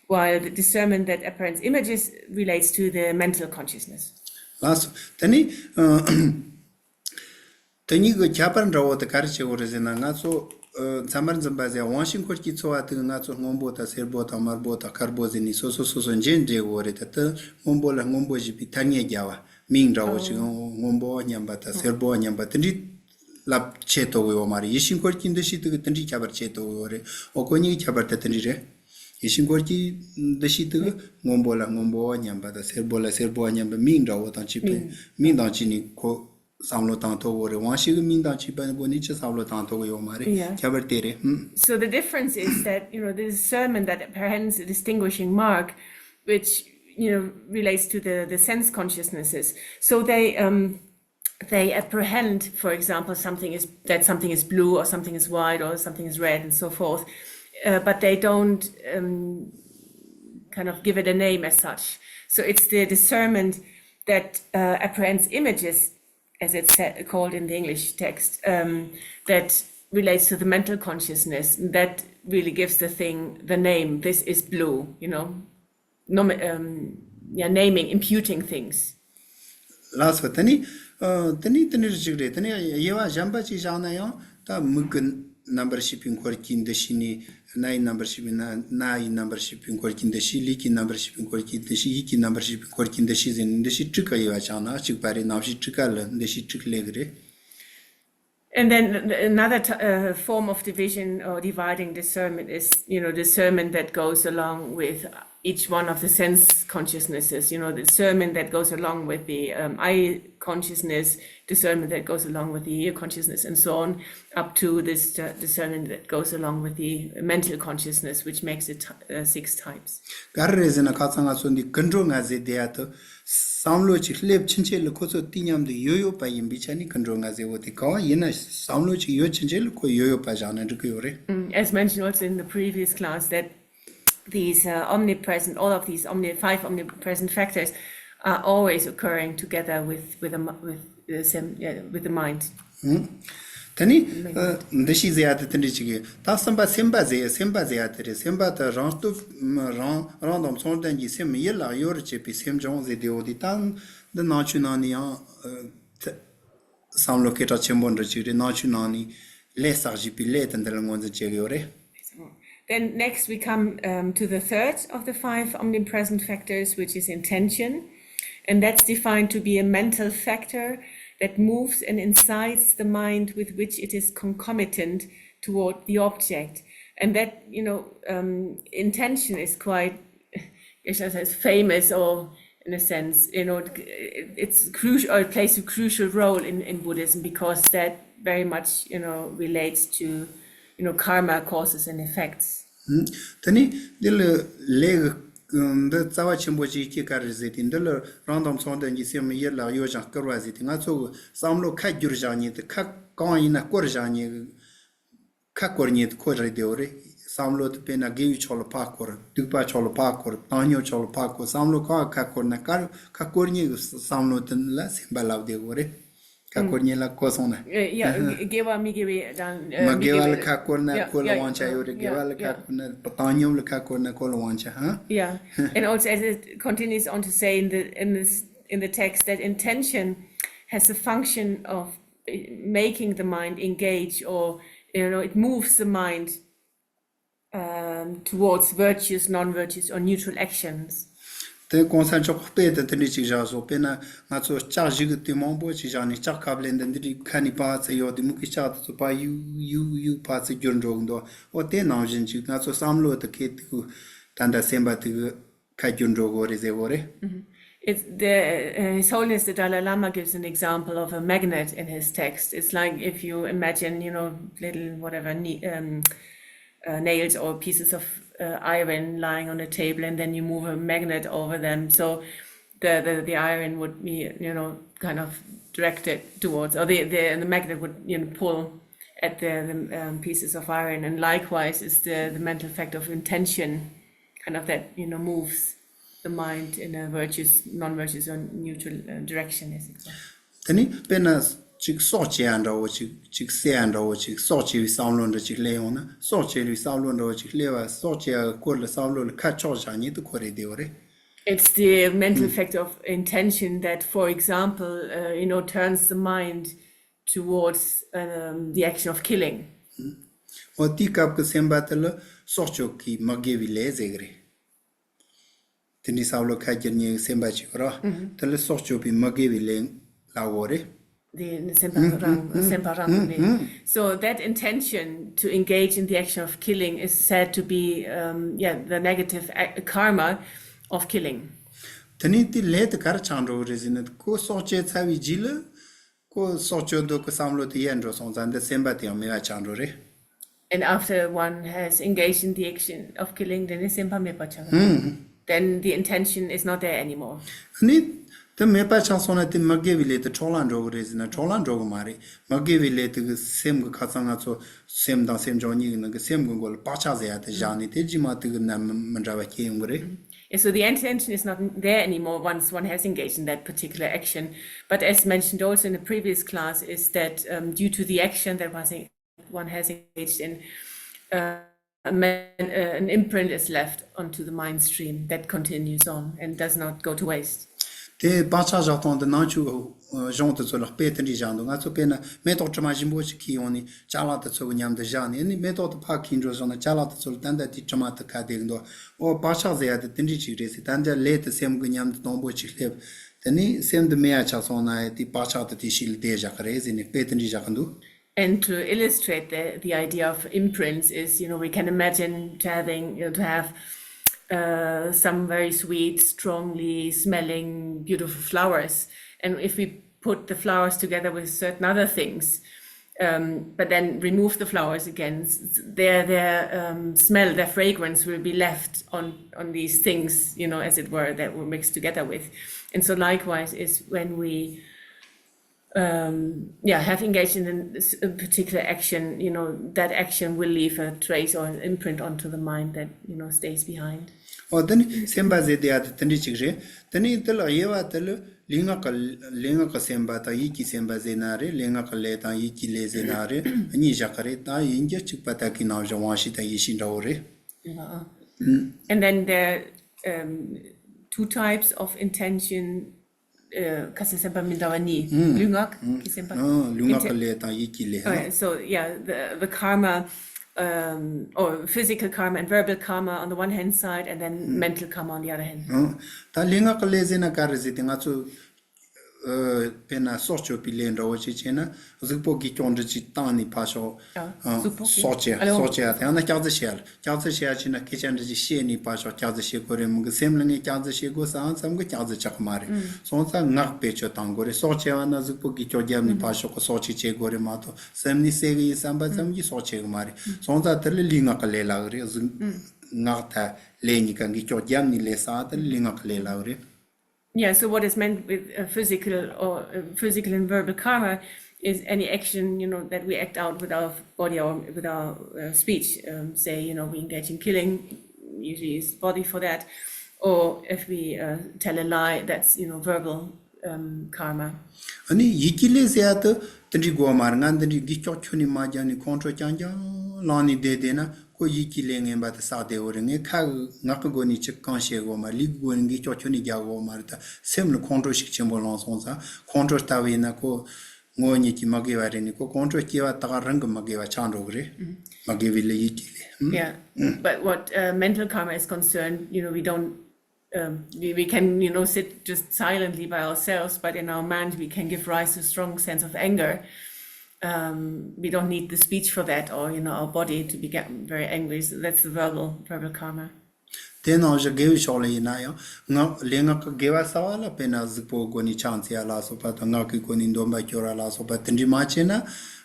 while the discernment that apprehends images relates to the mental consciousness. ལགས་སོ། དེ་ནི་ཨ། དེ་གཉིས་ཀྱི་ཁྱད་པར་འདྲ་བོ་དེ་ག་རེ་བྱེད་དགོས་རེད་ཟེར་ན། ང་ཚོ་ཨ། ཚད་མར་འཛིན་པ་ཟེར་དབང་ཤེས་འཁོར་གྱི་ཚོར་བ་དེ་ང་ཚོ་སྔོན་པོ་དང་སེར་པོ་དང་དམར་པོ་དང་དཀར་པོ་ཟེར་ནས་སོ་སོ་སོ་སོ་འབྱེད་འབྲེལ་དགོས་རེད། ད་དེ་སྔོན་པོ་ལ་སྔོན་པོ་ཞེས་པའི་ཐ་སྙད་རྒྱག་པ། མིང་འདྲ་བོ་ཞིག་སྔོན་པོ་བ་མཉམ་པ་དང་སེར་པོ་བ་མཉམ་པ་དེ་འདྲའི་ལབ་བྱེད་ཐུབ་ཀྱི་ཡོད་མ་རེད། ཡིད་བཞིན་འཁོར་གྱི་འདུ་ཤེས་དེ་གི་དེ་འདྲའི་ཁྱད་པར་བྱེད་ཐུབ་ཀྱི་ཡོད་རེད། འོ་ཁོ་གཉིས་ཀྱི་ཁྱད་པར་དེ་དེ་འདྲའི་རེད། ཡིད་བཞིན་འཁོར་གྱི་འདུ་ཤེས་དེ་གི་སྔོན་པོ་ལ་སྔོན་པོ་བ་མཉམ་པ་དང་སེར་པོ་ལ་སེར་པོ་བ་མཉམ་པ་མིང་འདྲ་བོ་དང་བཅས་པའི་མིང་དང་བཅས་ནས་ཁོ་བསམ་བློ་བཏང་ཐུབ་ཀྱི་ཡོད་རེད། དབང་ཤེས་ཀྱི་མིང་དང་བཅས་པའི་སྒོ་ནས་ཅི་བསམ་བློ་བཏང་ཐུབ་ཀྱི་ཡོད་མ་རེད། Yeah. ཁྱད་པར་དེ་རེད། ཧུམ། So the difference is that, you know, the discernment that apprehends a distinguishing mark, which, you know, relates to the, the sense consciousnesses. So they, um, they apprehend, for example, something is, that something is blue or something is white or something is red and so forth, uh, but they don't, um, kind of give it a name as such. So it's the discernment that uh, apprehends images, as it's sa- called in the English text, um, that relates to the mental consciousness. That really gives the thing the name. This is blue, you know. Nom- um, yeah, naming, imputing things. ལགས་སོ། དེ་ནི་ཨ། དེ་ནི་དེ་ནི་རེ་ཞིག་རེད། དེ་ནི་དབྱེ་བ་གཞན་པ་ཅིག་བཞག་ན་ཡང་ད་མིག་གི་རྣམ་པར་ཤེས་པའི་འཁོར་གྱི་འདུ་ཤེས་ནི། རྣ་ཡི་རྣམ་པར་ཤེས་པའི་རྣ། རྣ་ཡི་རྣམ་པར་ཤེས་པའི་འཁོར་གྱི་འདུ་ཤེས། ལུས་ཀྱི་རྣམ་པར་ཤེས་པའི་འཁོར་གྱི་འདུ་ཤེས། ཡིད་ཀྱི་རྣམ་པར་ཤེས་པའི་འཁོར་གྱི་འདུ་ཤེས་ཟེར་ནས་འདུ་ཤེས་དྲུག་གི་དབྱེ་བ་བཞག་ན་གཅིག་པ་རེད། རྣམ་ཤེས་དྲུག་ཀ་ལ་འདུ་ཤེས་དྲུག་སླེབས་ཀྱི་རེད། And then another t- uh, form of division or dividing discernment is, you know, discernment that goes along with each one of the sense consciousnesses, you know, the discernment that goes along with the um, eye consciousness, discernment that goes along with the ear consciousness, and so on, up to this uh, discernment that goes along with the mental consciousness, which makes it uh, six types. ག་རེ་རེད་ཟེར་ན། ཁ་སང་ང་ཚོ་འདི་ཀུན་འགྲོ་ལྔ་ཟེར་བསྡད་ཡ་དེ། བསམ་བློ་ཅིག་སླེབས་ཕྱིན་ཆད་ལ་ཁོ་ཚོ་དེ་མཉམ་དུ་ཡོད་ཡོད་པ་ཡིན་པའི་ཆ་ནས་ཀུན་འགྲོ་ལྔ་ཟེར་བོ་དེ་གང་ཡིན་ན། བསམ་བློ་ཅིག་ཡོད་ཕྱིན་ཆད་ལ་ཁོ་ཡོད་ཡོད་པ་བཞག་ན་འགྲིག་གི་ཡོད་རེད། Mm, as mentioned also in the previous class, that these uh, omnipresent, all of these omni- five omnipresent factors are always occurring together with, with, the, mi- with, the, sem- uh, with the mind. ཨང་། དེ་ནི་ཨ། འདུ་ཤེས་ཟེར་ཡ་དེ་དེ་འདྲ་ཅིག་གི། ད་སེམས་པ། སེམས་པ་ཟེར་ཡ། སེམས་པ་ཟེར་ཡ་དེ་རེད། སེམས་པ་དེ་རང་སྟོབས་རང་རང་དང་མཚུངས་ལྡན་གྱི་སེམས་ཡིད་ལ་གཡོ་རུ་བྱེད་པའི་སེམས་བྱུང་ཟེར་དེ་འོ་དེ། ད་འདི་ནང་ཆོས་ནང་ནས་ཡང་ཨ། ད་བསམ་བློ་སྐད་གྲགས་ཆེན་པོ་འདྲ་ཅིག་རེད། ནང་ཆོས་ནང་ནས་ལས་བསགས་བྱས་པའི་ལས་དེ་འདི་ལ་ངོས་འཛིན་བྱེད་ཀྱི་ཡོད་རེད། Then next we come um, to the third of the five omnipresent factors, which is intention. And that's defined to be a mental factor that moves and incites the mind with which it is concomitant toward the object. And that, you know, um, intention is quite, it's famous or in a sense, you know, it's crucial, or it plays a crucial role in, in Buddhism because that very much, you know, relates to, you know, karma, causes and effects. དེ་ནི་འདི་ལ་ལས་འདི་རྩ་བ་ཆེན་པོ་ཅིག་གི་ག་རེ་ཟེར་ཏེ། འདི་ལ་རང་དང་མཚུངས་ལྡན་གྱི་སེམས་ཡིད་ལ་གཡོ་ཞིང་བསྐུལ་བ་ཟེར་ཏེ། ང་ཚོ་གི་བསམ་བློ་ཁ་བསྒྱུར་བཞག་མཁན་དེ། ཁ་གང་ཡིན་ན་བསྐོར་བཞག་མཁན་གི། ཁ་བསྐོར་མཁན་དེ་ཁོ་རེད་དེ་འོ་རེད། བསམ་བློ་དེ་དཔེར་ན་དགེ་བའི་ཕྱོགས་ལ་ཕར་བསྐོར། སྡིག་པ་ཕྱོགས་ལ་ཕར་བསྐོར། བཏང་སྙོམས་ཕྱོགས་ལ་ཕར་བསྐོར། བསམ་བློ་གང་ཁ་བསྐོར་ན། ཁ་ཁ་བསྐོར་མཁན་གི་བསམ་བློ་དེ་ལ་སེམས་པ་ལབ་དེ་འོ་རེད། ཁ་བསྐོར་མཁན་ལ་གོ་སོང་ན། Uh, yeah, དགེ་བ་མི་དགེ་བའི་དང་། མི་དགེ་བ་ལ་ཁ་བསྐོར་ན་yeah, ཁོ་ལ yeah, དབང་ཆ་ཡོད་རེད། དགེ་yeah, བ་ལ་ཁ yeah. བསྐོར་ན། བཏང་སྙོམས་ལ་ཁ་བསྐོར་ན་ཁོ་ལ་དབང་ཆ་ཧ། Yeah. And also, as it continues on to say in the in this in the text, that intention has the function of uh, making the mind engage, or, you know, it moves the mind um, towards virtuous, non-virtuous, or neutral actions. དེ་གོང་ས་མཆོག་དཔེ་དེ་དེ་འདྲ་ཅིག་བཞག་སོང་། དཔེར་ན་ང་ཚོ་ལྕགས་བཞི་གི་དུས་མང་པོ་ཅིག་བཞག་ནས། ལྕགས་ཁབ་ལེན་དེ་འདི་འདྲའི་ཁ་ནས་ཕར་ཚུར་གཡོ་དེ། མིག་གིས་ལྕགས་དེ་ཚོ་ཕར་གཡུག་གཡུག་གཡུག་ཕར་ཚུར་བསྒྱུར་འགྲོ་གི་འདུག་འོ་དེ་ནང་བཞིན་ཅིག་ང་ཚོ་བསམ་བློ་དེ་གས་དེ་ད་ལྟ་སེམས་པ་དེ་གི་ཁ་བསྒྱུར་འགྲོ་གི་རེད་ཟེར་གི་རེད། It's the uh, His Holiness the Dalai Lama gives an example of a magnet in his text. It's like if you imagine, you know, little whatever ne- um, uh, nails or pieces of uh, iron lying on a table, and then you move a magnet over them. So the, the, the iron would be, you know, kind of directed towards, or the, the, the magnet would, you know, pull at the, the um, pieces of iron. And likewise is the, the mental effect of intention, kind of that, you know, moves the mind in a virtuous, non-virtuous or neutral uh, direction, as it were. དེ་ནི་དཔེར་ན་ཅིག་སྲོག་བཅད་ཡ་འདྲ་བོ་ཅིག་ཅིག་བསད་ཡ་འདྲ་བོ་ཅིག་སྲོག་བཅད་པའི་བསམ་བློ་འདྲ་ཅིག་སླེབས་ཡོང་ན། སྲོག་བཅད་པའི་བསམ་བློ་འདྲ་བོ་ཅིག་སླེབས་པ། སྲོག་བཅད་ཡ་གི་སྐོར་ལ་བསམ་བློ་ལ་ཁ་ཕྱོགས་བཞག་མཁན་དེ་ཁོ་རེད་བསྡད་པ་རེད། It's the mental effect of intention that, for example, uh, you know, turns the mind towards um, the action of killing. འོ་དེའི་སྐབས་ཀྱི་སེམས་པ་དེ་ལ་སྲོག་གཅོད་ཀྱི་མི་དགེ་བའི་ལས་ཟེར་གི་རེད། དེ་འདྲའི་བསམ་བློ་ཁ་བསྒྱུར་མཁན་གྱི་སེམས་པ་ཅིག་ཡོད་རེད། དེ་ལ་སྲོག་གཅོད་པའི་མི་དགེ་བའི་ལས་ལབ་ཡོད་རེད། The, the སེམས་པ་རང་སེམས་པ་རང་ནས། So that intention to engage in the action of killing is said to be um, yeah, the negative ac- karma of killing. དེ་ནས་དེ་ལས་དེ་ག་རེ་ཆགས་འགྲོ་གི་རེད་ཟེར་ན། ཁོ་སྲོག་བཅད་ཚར་བའི་རྗེས་ལ་ཁོ་སྲོག་གཅོད་འདོད་ཀྱི་བསམ་བློ་དེ་ཡལ་འགྲོ་སོང་ཙང་འདི་སེམས་པ་དེ་ཡང་མེད་པ་ཆགས་འགྲོ་རེད། And after one has engaged in the action of killing, then the སེམས་པ་མེད་པ་ཆགས། Then the intention is not there anymore. ནི་དེ་མེད་པ་ཆགས་སོང་ན་དེ་མི་དགེ་བའི་ལས་དེ་འཕྲོ་བརླག་འགྲོ་གི་རེད་ཟེར་ན་འཕྲོ་བརླག་འགྲོ་གི་མ་རེད། མི་དགེ་བའི་ལས་དེ་གི་སེམས་ཀྱི་ཁ་སང་ང་ཚོ་སེམས་དང་སེམས་བྱུང་གཉིས་ཀྱི་ནང་གི་སེམས་ཀྱི་མགོ་ལ་བག་ཆགས་ཟེར་ཡ་དེ་བཞག་ནས་དེ་རྗེས་མ་དེ་གི་རྣམ་མི་འདྲ་བ་སྐྱེ་ཡོང་གི་རེད། And so the intention is not there anymore once one has engaged in that particular action. But as mentioned also in the previous class, is that um, due to the action that was one has engaged in, uh, a man, uh, an imprint is left onto the mind stream that continues on and does not go to waste. དེ་བག་ཆགས་བཞག་སྟངས་དེ་ནང་ཆོས་གཞུང་དེ་ཚོ་ལ་དཔེ་དེ་འདྲ་བཞག་འདུག་ང་ཚོ་དཔེར་ན་མེ་ཏོག་དྲི་མ་ཞིམ་པོ་ཞིག་ཁུར་ཡོང་ནས་ཅ་ལག་དེ་ཚོ་གི་མཉམ་དུ་བཞག་ནས། ཨ་ནི་མེ་ཏོག་དེ་ཕར་ཁུར་འགྲོ་སོང་ན་ཅ་ལག་དེ་ཚོ་ལ་ད་ལྟ་དེའི་དྲི་མ་དེ་ག་བསྡད་ཀྱི་འདུག་འོ་བག་ཆགས་ཟེར་ཡ་དེ་དེ་འདྲ་ཅིག་རེད་ཟེར། ད་ལྟ་ལས་དེ་སེམས་ཀྱི་མཉམ་དུ་དང་པོ་ཅིག་སླེབས། དེ་ནས་སེམས་དེ་མེད་ཡ་ཆགས་སོང་ན་ཡ་དེ་བག་ཆགས་དེ་དེ་ཞིག་ལ་བསྡད་བཞག་གི་རེད་ཟེར་ནས་དཔེ་དེ་འདྲ་བཞག་གི་འདུག And to illustrate the, the idea of imprints is, you know, we can imagine to having, you know, to have uh, some very sweet, strongly smelling, beautiful flowers. And if we put the flowers together with certain other things, um, but then remove the flowers again, their, their um, smell, their fragrance will be left on, on these things, you know, as it were, that were mixed together with. And so likewise is when we um, yeah, have engaged in a particular action, you know, that action will leave a trace or an imprint onto the mind that, you know, stays behind. ཨོ་དེ་ནི་སེམས་པ་ཟེར་དེ་ཡ་དེ་དེ་འདྲ་ཅིག་རེད། དེ་ནི་དེ་ལ་དབྱེ་བ་དེ་ལ་ལུས་ངག་གི་ལུས་ངག་གི་སེམས་པ་དང་ཡིད་ཀྱི་སེམས་པ་ཟེར་ན་རེད། ལུས་ངག་གི་ལས་དང་ཡིད་ཀྱི་ལས་ཟེར་ན་རེད། གཉིས་བཞག་གི་རེད། ད་ཡིན་རྒྱུ་གཅིག་པ་དག་གི་ནང་བཞིན་དབང་ཤེས་དང་ཡིད་ཤེས་འདྲ་བོ་རེད། And then there are um, two types of intention. ཁ་སང་སེམས་པ་མི་འདྲ་བ་གཉིས། ལུས་ངག་གི་སེམས་པ། ལུས་ངག་གི་ལས་དང་ཡིད་ཀྱི་ལས། So yeah, the, the karma um, or physical karma and verbal karma on the one hand side, and then mental karma on the other hand. ད་ལུས་ངག་གི་ལས་ཟེར་ན་ག་རེ་ཟེར་ཏེ། ང་ཚོ་དཔེར་ན་སྲོག་གཅོད་པའི་ལས་འདྲ་བོ་ཅིག་བྱས་ན། གཟུགས་པོ་གི་སྐྱོན་འདྲ་ཅིག་བཏང་ནས་ཕར་ཞོག་གཟུགས་པོ་གི་སྲོག་བཅད་ཨ་ལེ་སྲོག་བཅད་ཡ་དེ་ཡང་ན་སྐྱག་རྫུན་བཤད་ཡ་ལ། སྐྱག་རྫུན་བཤད་ཡ་བྱས་ན་སྐད་ཆ་འདྲ་ཅིག་བཤད་ནས་ཕར་ཞོག་སྐྱག་རྫུན་བཤད་དགོས་རེད། མི་གི་སེམས་ལ་ངས་སྐྱག་རྫུན་བཤད་དགོས་བསམ་ཙམ་གི་སྐྱག་རྫུན་བྱེད་ཀྱི་མ་རེད། སོང་ཙང་ངག་བེད་སྤྱོད་བཏང་དགོས་རེད། སྲོག་བཅད་པ་ན་གཟུགས་པོ་གི་སྐྱོན་བརྒྱབ་ནས་ཕར་ཞོག་གི་སྲོག་ཅིག་བཅད་དགོས་རེད་མ་གཏོགས་སེམས་ནས་བསད་གི་ཡིན་བསམ་པ་ཙམ་གྱིས་སྲོག་བཅད་གི་མ་རེད། སོང་ཙང་དེ་ལ་ལུས་ངག་གི་ལས་ལབ་གི་རེད། གཟུགས་ངག་དང་ལས་གཉིས་ཀ་གི་སྐྱོན་བརྒྱབ་ནས་ལས་བསགས་པ་དེ་ལ་ལུས་ངག་གི་ལས་ལབ་གི་རེད། Yeah, so what is meant with uh, physical or uh, physical and verbal karma is any action, you know, that we act out with our body or with our uh, speech. Um, say, you know, we engage in killing, usually use the body for that, or if we uh, tell a lie, that's, you know, verbal um, karma. ཨ་ནི་ཡིད་ཀྱི་ལས་ཟེར་ཡ་དེ་དེ་འདྲའི་དགོས་མ་རེད། ང་འདི་འདྲའི་འགུལ་སྐྱོད་ཁྱོན་ནས་མ་རྒྱག་ནས་ཁོང་ཁྲོ་རྐྱང་རྐྱང་ལངས་ནས་བསྡད་བསྡད་ན། ཁོ་ཡིད་ཀྱི་ལས་ངན་པ་དེ་བསགས་བསྡད་ཡོད་རེད། ངས་ཁ་གི་ངག་གི་སྒོ་ནས་ཅི་གང་བཤད་དགོས་མ་རེད། ལུས་ཀྱི་སྒོ་ནས་འགུལ་སྐྱོད་ཁྱོན་ནས་རྒྱག་དགོས་མ་རེད། ད་སེམས་ལ་ཁོང་ཁྲོ་ཤུགས་ཆེན་པོ་ལངས་སོང་ཙང་། ཁོང་ཁྲོ་ལྟ་བུ་ཡིན་ན་ཁོ་ངོ་བོ་ཉིད་ཀྱིས་མི་དགེ་བ་རེད་ནས། ཁོ་ཁོང་ཁྲོ་སྐྱེ་བ་ད་ག་རང་གི་མི་དགེ་བ་ཆགས་འགྲོ་གི་རེད། མི་དགེ་བའི་ལས་ཡིད་ཀྱི་ལས། Yeah, but what uh, mental karma is concerned, you know, we don't um, we, we can, you know, sit just silently by ourselves, but in our mind we can give rise to a strong sense of anger. Um, we don't need the speech for that, or, you know, our body to be get very angry. So that's the verbal, verbal karma. དེ་ནང་བཞིན་དགེ་བའི་ཕྱོགས་ལ་ཡིན་ན་ཡང་ངག་ལུས་ངག་གི་དགེ་བ་བསགས་པ་ལ། དཔེར་ན་གཟུགས་པོའི་སྒོ་ནས་ཕྱག་འཚལ་ཡ་ལ་སོགས་པ་དང་། ངག་གི་སྒོ་ནས་འདོན་པ་སྐྱོར་བ་ལ་སོགས་པ་དེ་འདྲ་མ་བྱས་ན།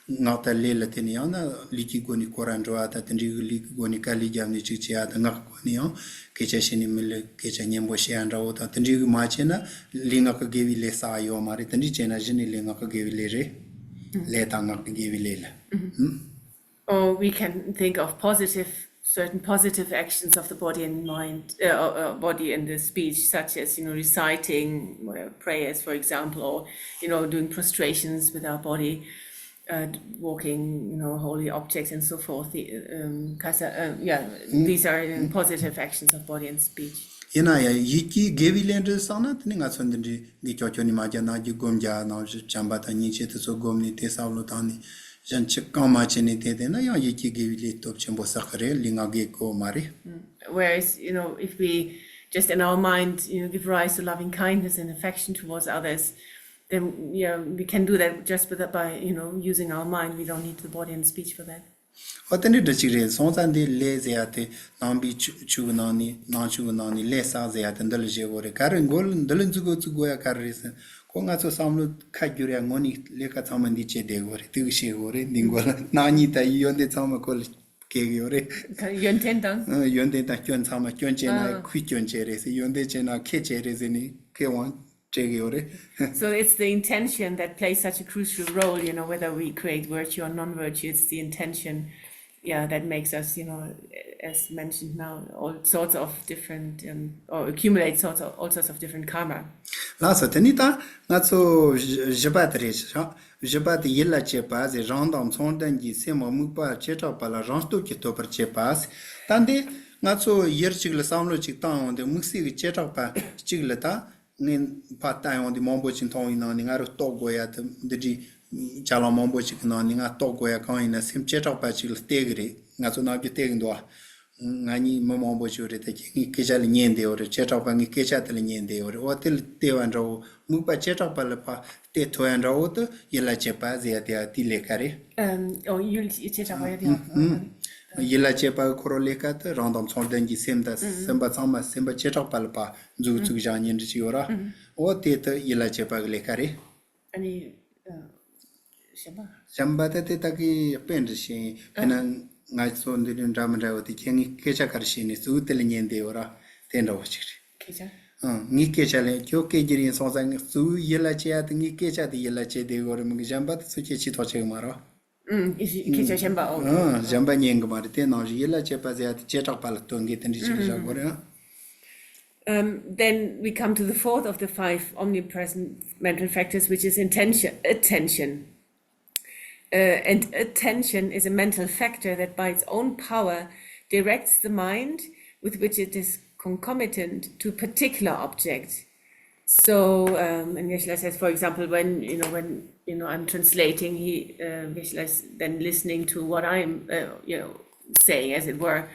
ངག་དང་ལས་ལ་བརྟེན་ནས་ཡང་ན་ལུས་ཀྱི་སྒོ་ནས་སྐོར་ར་འགྲོ་བ་དང་། དེ་འདྲའི་གི་ལུས་ཀྱི་སྒོ་ནས་དཀའ་ལས་བརྒྱབ་ནས་ཅིག་བྱེད་ཡ་དང་། ངག་གི་སྒོ་ནས་ཡང་སྐད་ཆ་བཤད་ནས་མི་ལ་སྐད་ཆ་སྙན་པོ་བཤད་ཡ་འདྲ་བོ་དང་། དེ་འདྲའི་གི་མ་བྱས་ན་ལུས་ངག་གི་དགེ་བའི་ལས་བསགས་ཡོད་མ་རེད། དེ་འདྲའི་བྱས་ན་གཞི་ནས་ལུས་ངག་གི་དགེ་བའི་ལས་རེད། ལས་དང་ངག་གི་དགེ་བའི་ལས་ལ། ཨུམ། Or we can think of positive, certain positive actions of the body and mind, uh, uh, uh, body and the speech, such as, you know, reciting uh, prayers, for example, or, you know, doing prostrations with our body, uh, walking, you know, holy objects and so forth. The, um, kasa, uh, yeah, these are in positive actions of body and speech. ཡིན་ན་ཡང་ཡིད་ཀྱི་དགེ་བའི་ལས་འདྲ་བསགས་ན། དེ་ནི་ང་ཚོ་འདི་འདྲའི་གི་ཀྱོག་ཀྱོག་ནི་མ་རྒྱག་ན་རྒྱུ་སྒོམ་རྒྱག་ནང་བཞིན་བྱམས་པ་དང་སྙིང་རྗེ་དེ་ཚོ་སྒོམ་ནས་དེ་བསམ་བློ་བཏང་ནས། གཞན་ཕྱི་གང་མ་བྱས་ནས་དེ་བསྡད་ན་ཡང་ཡིད་ཀྱི་དགེ་བའི་ལས་སྟོབས་ཆེན་པོ་བསགས་ཀྱི་རེད། ལུས་ངག་གི་དགེ་བ་མ་རེད། Whereas, you know, if we just in our mind, you know, give rise to loving kindness and affection towards others, then yeah, we can do that just by, by, you know, using our mind. We don't need the body and speech for that. ཨོ་དེ་འདྲའི་འདྲ་ཅིག་རེད། སོང་ཙང་འདི་ལས་ཟེར་ཡ་དེ་ནང་པའི་ཆོས་ཆོས་ཀྱི་ནང་ནས། ནང་ཆོས་ཀྱི་ནང་ནས་ལས་བསགས་ཟེར་ཡ་དེ་འདི་ལ་བཞེད་དགོས་རེད། ག་རེ་མགོ་ལ་འདི་ལ་འཛུགས་དགོས་འཛུགས་དགོས་ཡ་ག་རེ་རེད་ཟེར། ཁོ་ང་ཚོ་བསམ་བློ་ཁ་བསྒྱུར་ཡ་དངོས་གནས་ལས་ཀ་ཚང་མ་འདི་བྱེད་བསྡད་དགོས་རེད། དེ་གི་བཤད་དགོས་རེད། འདི་མགོ་ལ་ནག་ཉེས་དང་ཡོན་ཏན་ཚང་མ་ཁོ་ལ་སྐྱེ་གི་ཡོད་རེད། ཡོན་ཏན་དང་། ཨ། ཡོན་ཏན་དང་སྐྱོན་ཚང་མ། སྐྱོན་བྱས་ན་ཁོས་སྐྱོན་བྱས་རེད་ཟེར། ཡོན་ཏན་བྱས་ན་ཁོས་བྱས་རེད་ཟེར་ནས་ཁོས་དབང་སྤྲད་གི་ཡོད་རེད། So it's the intention that plays such a crucial role, you know, whether we create virtue or non-virtue. It's the intention, yeah, that makes us, you know, as mentioned now, all sorts of different, um, or accumulate sorts of, all sorts of different karma. ལགས་སོ། དེ་ནས་ད་ང་ཚོ་བཞི་བཞི་པ་དེ་རེད་ཤག་བཞི་པ་དེ་ཡིད་ལ་བྱེད་པ་ཟེར། རང་དང་མཚུངས་ལྡན་གྱི་སེམས་དམིགས་པ་བྱེ་བྲག་པ་ལ་རང་སྟོབས་ཀྱིས་ལྟོས་པར་བྱེད་པ་ཟེར། ད་འདི་ང་ཚོ་ཡུལ་གཅིག་ལ་བསམ་བློ་གཅིག་བཏང་ཡོང་དུས། དམིགས་བསལ་གྱི་བྱེ་བྲག་པ་གཅིག་ལ་ད་ངས་ཕར་བལྟས་ཡོང་དུས། མང་པོ་ཅིག་མཐོང་བའི་ནང་ནས་ང་རང་རྟོགས་དགོས་ཡ་དེ་འདི་འདྲའི་ཅ་ལག་མང་པོ་ཅིག་གི་ནང་ནས་ང་རྟོགས་དགོས་ཡ་གང་ཡིན་ན། སེམས་བྱེ་བྲག་པ་ཅིག་ལ་ལྟོས་ཀྱི་རེད། ང་ཚོ་ནམ་རྒྱུན་ལྟོས་ཀྱི་འདུག་ཨ། ང་གཉིས་མི་མང་པོ་ཅིག་རེད། ད་ཁྱེད་ངའི་སྐད་ཆ་ལ་ཉན་བསྡད་ཡོད་རེད། བྱེ་བྲག་པ་ངའི་སྐད་ཆ་དེ་ལ་ཉན་བསྡད་ཡོད་རེད། འོ་དེ་ལ་ལྟོས་པ་འདྲ་བོ། དམིགས་པ་བྱེ་བྲག་པ་ལ་ཕར་ལྟོས་ཐུབ་ཡ་འདྲ་བོ་དེ་ཡིད་ལ་བྱེད་པ་ཟེར་ཡ་དེ་ཡ་དེའི་ལས་ཀ་རེད། ཨམ། ཨོ། ཡིད་ལ་བྱེད་པ་ཡ་དེ་ཡ། ཨམ། ཡིད་ལ་བྱེད་པ་གི་ཁོ་རང་ལས་ཀ་དེ་རང་དང་མཚུངས་ལྡན་གྱི་སེམས་དང་སེམས་པ་ཚང་མ། སེམས་པ་བྱེ་བྲག་པ་ལ་ཕར་འཛུགས་འཛུགས་བཞག་ཉན་འདྲ་ཅིག་ཡོད་ར། འོ་དེ་དེ་ཡིད་ལ་བྱེད་པ་གི་ལས་ཀ་རེད། ཨ་ནི། ཨ། གཞན་པ། གཞན་པ་དེ་དེ་ད་གི་དཔེ་འདྲ་ཞིག་དཔེར་ན་ང་ཚོ་འདི་འདྲ་འདྲ་མི་འདྲ་བ་དེ། ཁྱེད་ངའི་སྐད་ཆ་ག་རེ་བཤད་ནས་གཙོ་བོ་དེ་ལ་ཉན་བསྡད་ཡོད་ར། དེ་འདྲ་བོ་ཅིག་རེད། སྐད་ཆ། ཨང་། ངའི་སྐད་ཆ་ལ་ཁྱོད་སྐད་རྒྱུ་རིང་སོང་ཙང་། ངའི་གཙོ་བོའི་ཡིད་ལ་བྱེད་ཡ་དེ་ངའི་སྐད་ཆ་དེ་ཡིད་ལ་བྱེད་བསྡད་ཡོད་རེད་མོད། གཞན་པ་དེ་ཚོ་ཁྱེད་ཅིག་ཐག་ཆོད་མ་རེད། ཨང་། སྐད་ཆ་གཞན་པ། ཨོ། ཨང་། གཞན་པ་ཉན་གི་མ་རེད། དེ་ནང་བཞིན་ཡིད་ལ་བྱེད་པ་ཟེར་ཡ་དེ་བྱེ་བྲག་པ་ལ་ལྟོས་མཁན་དེ་འདྲ་ཅིག་བཞག་དགོས་རེད། ཨང་། Um, then we come to the fourth of the five omnipresent mental factors, which is intention, attention. Uh, and attention is a mental factor that by its own power directs the mind with which it is concomitant to a particular object. So, um, and Geshe-la says, for example, when, you know, when, you know, I'm translating, he, uh, Geshe-la is then listening to what I'm, uh, you know, saying, as it were,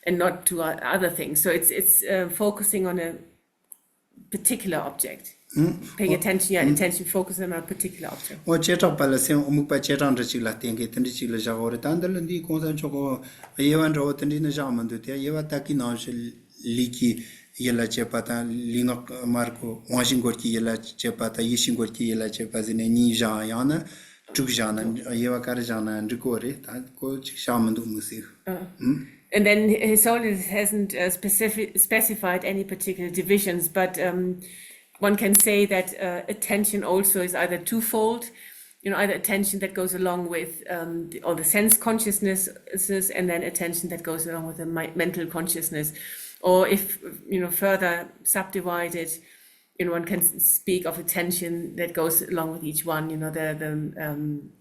and not to o- other things. So it's it's uh, focusing on a particular object. Paying attention, yeah, attention focus on a particular object. ཨོ། བྱེ་བྲག་པ་ལ་སེམས་དམིགས་པ་བྱེ་བྲག་འདྲ་ཅིག་ལ་བརྟེན་མཁན་དེ་འདྲ་ཅིག་ལ་བཞག་ཡོད་རེད། ད་འདི་ལ་འདིའི་གོང་ས་མཆོག་གི་དབྱེ་བ་འདྲ་བོ་དེ་འདྲ་ནི་བཞག་མི་འདུག་སྟེ། དབྱེ་བ་ད་གིན་ནང་བཞིན་ལུས་ཀྱི་ཡིད་ལ་བྱེད་པ་དང་། ལུས་ངག་མ་རེད་ཁོ། དབང་ཤེས་འཁོར་གྱི་ཡིད་ལ་བྱེད་པ་དང་། ཡིད་ཤེས་འཁོར་གྱི་ཡིད་ལ་བྱེད་པ་ཟེར་ནས་གཉིས་བཞག། ཡང་ན་དྲུག་བཞག་ན། དབྱེ་བ་ག་རེ་བཞག་ན་འགྲིག་གི་རེད། ད་ཁོ་ཅིག་བཞག་མི་འདུག་དམིགས་བསལ། And then his holiness hasn't uh, specific, specified any particular divisions, but um, one can say that uh, attention also is either twofold, you know, either attention that goes along with um, the, all the sense consciousnesses, and then attention that goes along with the mi- mental consciousness, or if, you know, further subdivided, you know, one can s- speak of attention that goes along with each one, you know, the the um,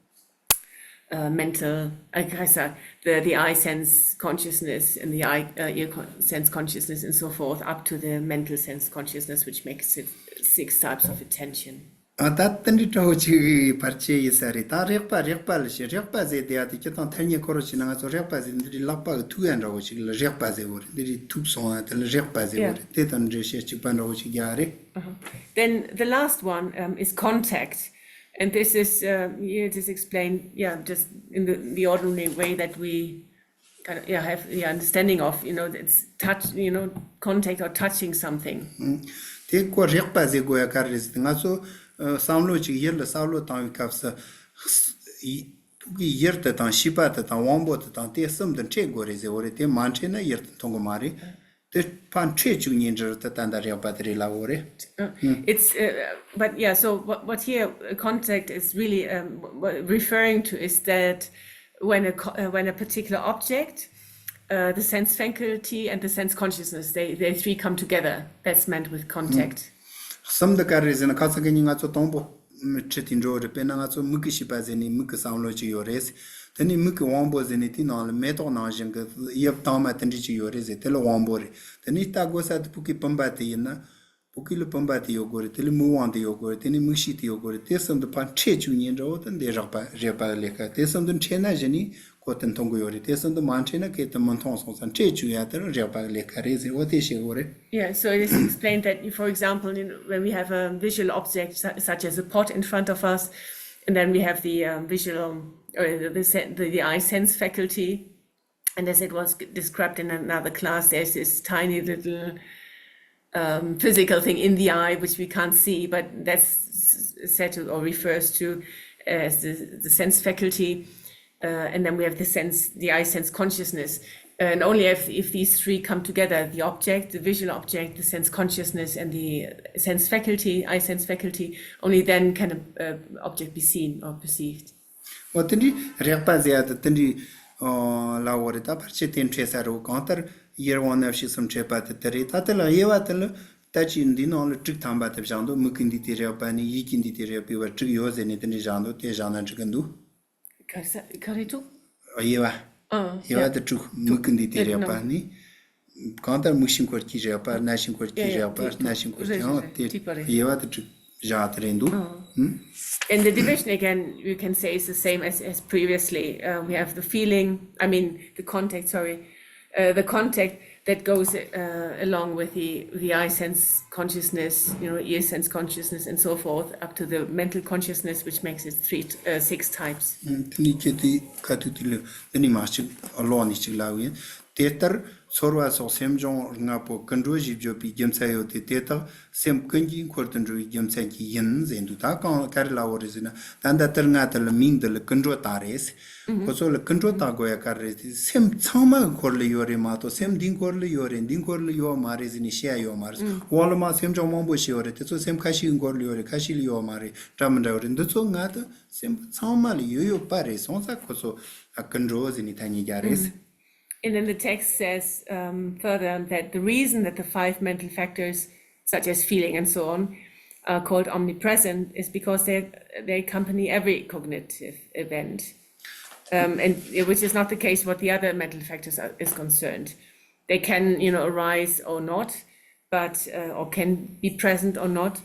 uh, mental, I guess, uh, the the eye sense consciousness and the eye uh, ear con- sense consciousness and so forth, up to the mental sense consciousness, which makes it six types of attention. ཨ། ད་དེ་འདྲའི་འདྲ་བོ་ཅིག་བར་ཆད་ཡིན་ས་རེད། ད་རེག་པ་རེག་པ་ལ་བྱེད། རེག་པ་ཟེར་དེ་ཡ་དེ་སྤྱིར་བཏང་ཐ་སྙད་ཁོ་རང་བྱས་ན། ང་ཚོ་རེག་པ་ཟེར་འདི་འདྲའི་ལག་པ་གིས་ཐུག་ཡ་འདྲ་བོ་ཅིག་ལ་རེག་པ་ཟེར་གོ་རེད། འདི་འདྲའི་ཐུག་སོང་ཡ་དེ་ལ་རེག་པ་ཟེར་གོ་རེད། དེ་དང་འབྲེལ་བཤད་གཅིག་པ་འདྲ་བོ་ཅིག་རྒྱག་རེད། Then the last one um, is contact. And this is, uh, yeah, just explained, yeah, just in the, the ordinary way that we kind of, yeah, have the understanding of, you know, it's touch, you know, contact or touching something. དེ་ཁོ་རེག་པ་ཟེར་དགོས་ཡ་ག་རེ་རེད་ཟེར་ན། ང་ཚོ་ཨ་བསམ་བློ་ཅིག་ཡིད་ལ་བསམ་བློ་བཏང་བའི་སྐབས་སུ། ཕ་གི་ཡུལ་དེ་དང་ཤེས་པ་དེ་དང་དབང་པོ་དེ་དང་དེ་གསུམ་དེ་འཕྲད་དགོས་རེད་ཟེར་བ་རེད། དེ་མ་འཕྲད་ན་ཡུལ་དེ་མཐོང་གི་མ་རེད། དེ་ཕར་འཕྲད་བཅུག་ཉིན་འདྲ་དེ་ད་ལྟ་རེག་པ་དེ་རེད་ལབ་བོ་རེད། Uh, it's uh, but yeah, so what, what here uh, contact is really um, w- referring to is that when a co- uh, when a particular object, uh, the sense faculty and the sense consciousness, they they three come together. That's meant with contact. གསུམ་དེ་ག་རེ་ཟེར་ན། ཁ་སང་གི་ཉིན་ང་ཚོ་དང་པོ་ཁྲིད་དེ་འགྲོ་རེད། དཔེར་ན་ང་ཚོ་མིག་གི་ཤེས་པ་ཟེར་ནས་མིག་གི་བསམ་བློ་ཅིག་ཡོད་རེད། དེ་ནས་མིག་གི་དབང་པོ་ཟེར་ནས་དེའི་ནང་ལ་མེ་ཏོག་ནང་བཞིན་གྱི་དབྱིབས་དྭངས་མ་དེ་འདྲ་ཅིག་ཡོད་རེད་ཟེར། དེ་ལ་དབང་པོ་རེད། དེ་ནས་ལྟ་དགོས་ས་དེ་ཕ་གི་བུམ་པ་དེ་ཡིན་ན། ཕ་གི་ལ་བུམ་པ་དེ་ཡོད་དགོས་རེད། དེ་ལ་མིག་དབང་དེ་ཡོད་དགོས་རེད། དེ་ནས་མིག་ཤེས་དེ་ཡོད་དགོས་རེད། དེ་གསུམ་དེ་ཕར་འཕྲད་བཅུག་ཉིན་འདྲ་བོ་དེ་འདི་རེག་པ་རེག་པ་ལས་ཀ་དེ་གསུམ་དེ་འཕྲད་ན་གཞི་ནས་ཁོ་དེ་མཐོང་གི་ཡོད་རེད། དེ་གསུམ་དེ་མ་འཕྲད་ན་ཁོ་དེ་མི་མཐོང་སོང་ཙང་འཕྲད་བཅུག་ཡ་དེ་རེག་པ་ལས་ཀ་རེད་ཟེར་བ་དེ་བཤད་དགོས་རེད། Yeah, so it is explained that, for example, you know, when we have a visual object su- such as a pot in front of us, and then we have the um, visual, or the, the, sen- the, the eye sense faculty, and as it was described in another class, there's this tiny little um, physical thing in the eye which we can't see, but that's said to or refers to as the, the sense faculty. Uh, and then we have the sense, the eye sense consciousness. And only if, if these three come together, the object, the visual object, the sense consciousness, and the sense faculty, eye sense faculty, only then can an uh, object be seen or perceived. འོ་དེ་འདྲའི་རེག་པ་ཟེར་ཡ་དེ་དེ་འདྲའི་ལབ་བོ་རེད། ད་ཕལ་ཆེར་དེ་འཕྲད་ས་རེད། གང་ལྟར་ཡུལ་དབང་རྣམ་ཤེས་གསུམ་འཕྲད་པ་དེ་དེ་རེད། ད་དེ་ལ་དབྱེ་བ་དེ་ལ་ད་ཅིག་འདི་ནང་ལ་དྲུག་ཐམ་པ་དེ་བཞག་འདུག་མིག་གི་འདི་དེ་རེག་པ་ནས་ཡིད་ཀྱི་འདི་དེ་རེག་པའི་བར་དྲུག་ཡོད་ཟེར་ནས་དེ་འདྲའི་བཞག་འདུག་དེ་བཞག་ན་འགྲིག་གི་འདུག་ག་ས- ག་རེ་འདུག་དབྱེ་བ། ཨ། དབྱེ་བ་དེ་དྲུག་མིག་གི་འདི་དེ་རེག་པ་ནི། གང་ལྟར་མིག་ཤེས་འཁོར་གྱི་རེག་པ། རྣ་ཤེས་འཁོར་གྱི་རེག་པ། སྣ་ཤེས་འཁོར་གྱི་ཡང་དེ་དབྱེ་བ་དེ་དྲུག་བཞག་དེ་རེད་འདུག་ཨ། And the division again, you can say, is the same as, as previously. Uh, we have the feeling, I mean, the contact, sorry, uh, the contact that goes uh, along with the, the eye sense consciousness, you know, ear sense consciousness, and so forth, up to the mental consciousness, which makes it three, uh, six types. དེ་ནི་ཁྱེད་དེ་ཁ་ཐུག་དེ་ལ་དེ་ནི་མ་གཅིག་ཀློག་ནས་གཅིག་ལབ་ཡིན། དེ་ལྟར་ཚོར་བ་སོགས་སེམས་བྱུང་ལྔ་པོ་ཀུན་འགྲོ་ཞེས་བརྗོད་པའི་རྒྱུ་མཚན་ཡོད་དེ། དེ་དག་སེམས་ཀུན་གྱི་འཁོར་དུ་འགྲོ་བའི་རྒྱུ་མཚན་གྱིས་ཡིན་ཟེར་འདུག་ད་གང་ག་རེ་ལབ་བོ་རེད་ཟེར་ན། ད་ལྟ་དེ་ལྔ་དེ་ལ་མིང་འདི་ལ་ཀུན་འགྲོ་བཏགས་རེད། ཁོ་ཚོ་ལ་ཀུན་འགྲོ་བཏགས་དགོས་ཡ་ག་རེ་རེད་དེ། སེམས་ཚང་མ་གི་འཁོར་ལ་ཡོད་རེད་མ་གཏོགས་སེམས་འདིའི་འཁོར་ལ་ཡོད་རེད། འདིའི་འཁོར་ལ་ཡོད་མ་རེད་ཟེར་ནས་བཤད་ཡ་ཡོད་མ་རེད། འོག་ལ་མ་སེམས་བྱུང་མང་པོ་ཞིག་ཡོད་རེད། དེ་ཚོ་སེམས་ཁ་ཤས་ཀྱི་འཁོར་ལ་ཡོད་རེད། ཁ་ཤས་ལ་ཡོད་མ་རེད། འདྲ་མི་འདྲ་བ་རེད། འདི་ཚོ་ལྔ་དེ་སེམས་པ་ཚང་མ་ལ་ཡོད་ཡོད་པ་རེད། སོང་ཙང་ཁོ་ཚོ་ཀུན་འགྲོ་ཟེར་ནས་ཐ་སྙད་རྒྱག་རེད། And then the text says um, further that the reason that the five mental factors, such as feeling and so on, are called omnipresent is because they, they accompany every cognitive event, um, and which is not the case what the other mental factors are, is concerned. They can, you know, arise or not, but uh, or can be present or not,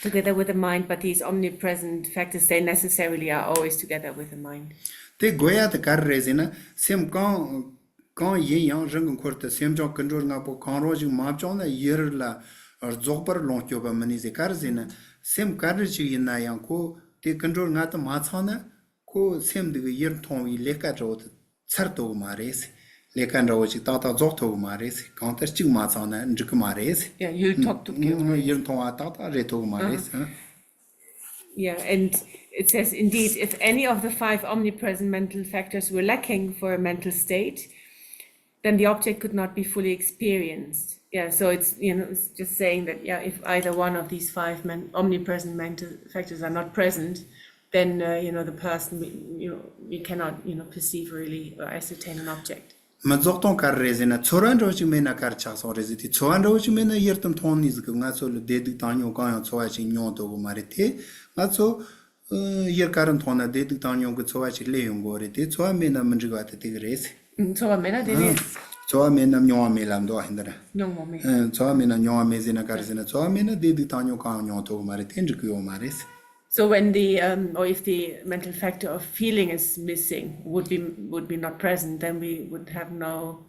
together with the mind, but these omnipresent factors, they necessarily are always together with the mind. དེ་དགོས་ཡ་དེ་ག་རེ་རེད་ཟེར་ན། སེམས་གང་གང་ཡིན་ཡང་རང་གི་འཁོར་དུ་སེམས་བྱུང་ཀུན་འགྲོ་ལྔ་པོ་གང་རུང་ཞིག་མ་བྱུང་ན་ཡུལ་ལ་རྫོགས་པར་ལོངས་སྤྱོད་པ་མི་ནུས་ཟེར། ག་རེ་ཟེར་ན། སེམས་ག་རེ་ཞིག་ཡིན་ན་ཡང་ཁོ་དེ་ཀུན་འགྲོ་ལྔ་དེ་མ་ཚང་ན་ཁོ་སེམས་འདི་གི་ཡུལ་མཐོང་བའི་ལས་ཀ་འདྲ་བོ་དེ་ཚར་ཐུབ་གི་མ་རེད། ལས་ཀ་འདྲ་བོ་ཅིག་ཏག་ཏག་རྫོགས་ཐུབ་གི་མ་རེད། གང་ལྟར་གཅིག་མ་ཚང་ན་འགྲིག་གི་མ་རེད། Yeah, ཡུལ་ཐོབ་ཐུབ་ཀྱི་མ་རེད། ཡུལ་མཐོང་བ་ཏག་ཏག་རེད་ཐུབ་གི་མ་རེད། Yeah, and it says, indeed, if any of the five omnipresent mental factors were lacking for a mental state, then the object could not be fully experienced. Yeah, so it's, you know, it's just saying that, yeah, if either one of these five men- omnipresent mental factors are not present, then uh, you know the person, you know, we cannot, you know, perceive really or ascertain an object. མི་རྫོགས་སྟངས་ག་རེ་རེད་ཟེར་ན། ཚོར་བ་འདྲ་བོ་ཅིག་མེད་ན་ག་རེ་ཆགས་སོང་རེད་ཟེར་དུས། ཚོར་བ་འདྲ་བོ་ཅིག་མེད་ན་ཡུལ་དེ་མཐོང་ནི་ཟིག་གི། ང་ཚོ་ལ་བདེ་སྡུག་བཏང་སྙོམས་གང་ཡང་ཚོར་བ་ཅིག་མྱོང་ཐུབ་གི་མ་རེད་དེ། ང་ཚོ་ཡུལ་ག་རེ་མཐོང་ན་བདེ་སྡུག་བཏང་སྙོམས་ཀྱི་ཚོར་བ་ཅིག་སླེབས་ཡོང་གི་རེད་དེ། ཚོར་བ་མེད་ན་མི་འགྲིག་པ་དེ་དེ་གི་རེད། ཚོར་བ་མེད་ན་དེ་ནི། ཚོར་བ་མེད་ན་མྱོང་བ་མེད་ལབ་འདུག་ཨ། ཧིན་ད་ར། མྱོང་བ་མེད། ཚོར་བ་མེད་ན་མྱོང་བ་མེད་ཟེར་ན་ག་རེ་ཟེར་ན། ཚོར་བ་མེད་ན་བདེ་སྡུག་བཏང་སྙོམས་གང་ཡང་མྱོང་ཐུབ་གི་མ་རེད། དེ་འགྲིག་གི་ཡོད་མ་རེད། So when the um, or if the mental factor of feeling is missing, would be would be not present, then we would have no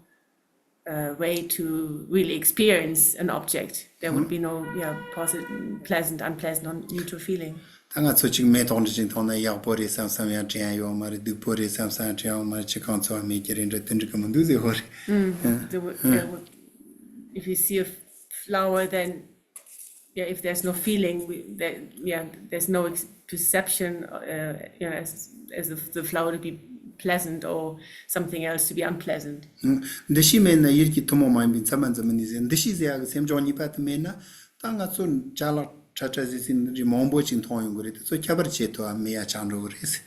uh, way to really experience an object. There would be no, yeah, positive, pleasant, unpleasant, or neutral feeling. ད་ང་ཚོ་གཅིག་མེ་ཏོག་འདྲ་ཅིག་མཐོང་ན་ཡག་པོ་རེད་བསམ་བསམ་ཡང་དྲན་ཡ་ཡོད་མ་རེད། སྡུག་པོ་རེད་བསམ་བསམ་ཡང་དྲན་ཡ་ཡོད་མ་རེད། ཅི་གང་ཚོར་བ་མེད་ཀྱི་རེད་འདྲ་དེ་འགྲིག་གི་མི་འདུག་ཟེར་བ་རེད། Mm, there would, there would, if you see a flower, then Yeah, if there's no feeling, we, there, yeah, there's no ex- perception, uh, you know, as, as the, the flower to be pleasant or something else to be unpleasant. ཨང་། འདུ་ཤེས་མེད་ན་ཡིད་ཀྱི་ཐུན་མོང་མ་ཡིན་པའི་མཚན་མ་འཛིན་མི་ནུས་ཟེར། འདུ་ཤེས་ཟེར་ཡག་གི་སེམས་བྱུང་གཉིས་པ་དེ་མེད་ན་ད་ང་ཚོ་ཅ་ལག་ཁྲ་ཁྲ་ཟིག་ཟིག་རིགས་མང་པོ་ཅིག་མཐོང་ཡོང་གི་རེད། དེ་ཚོ་ཁྱད་པར་ཕྱེ་ཐུབ་པ་མེད་ཡ་ཆགས་འགྲོ་གི་རེད།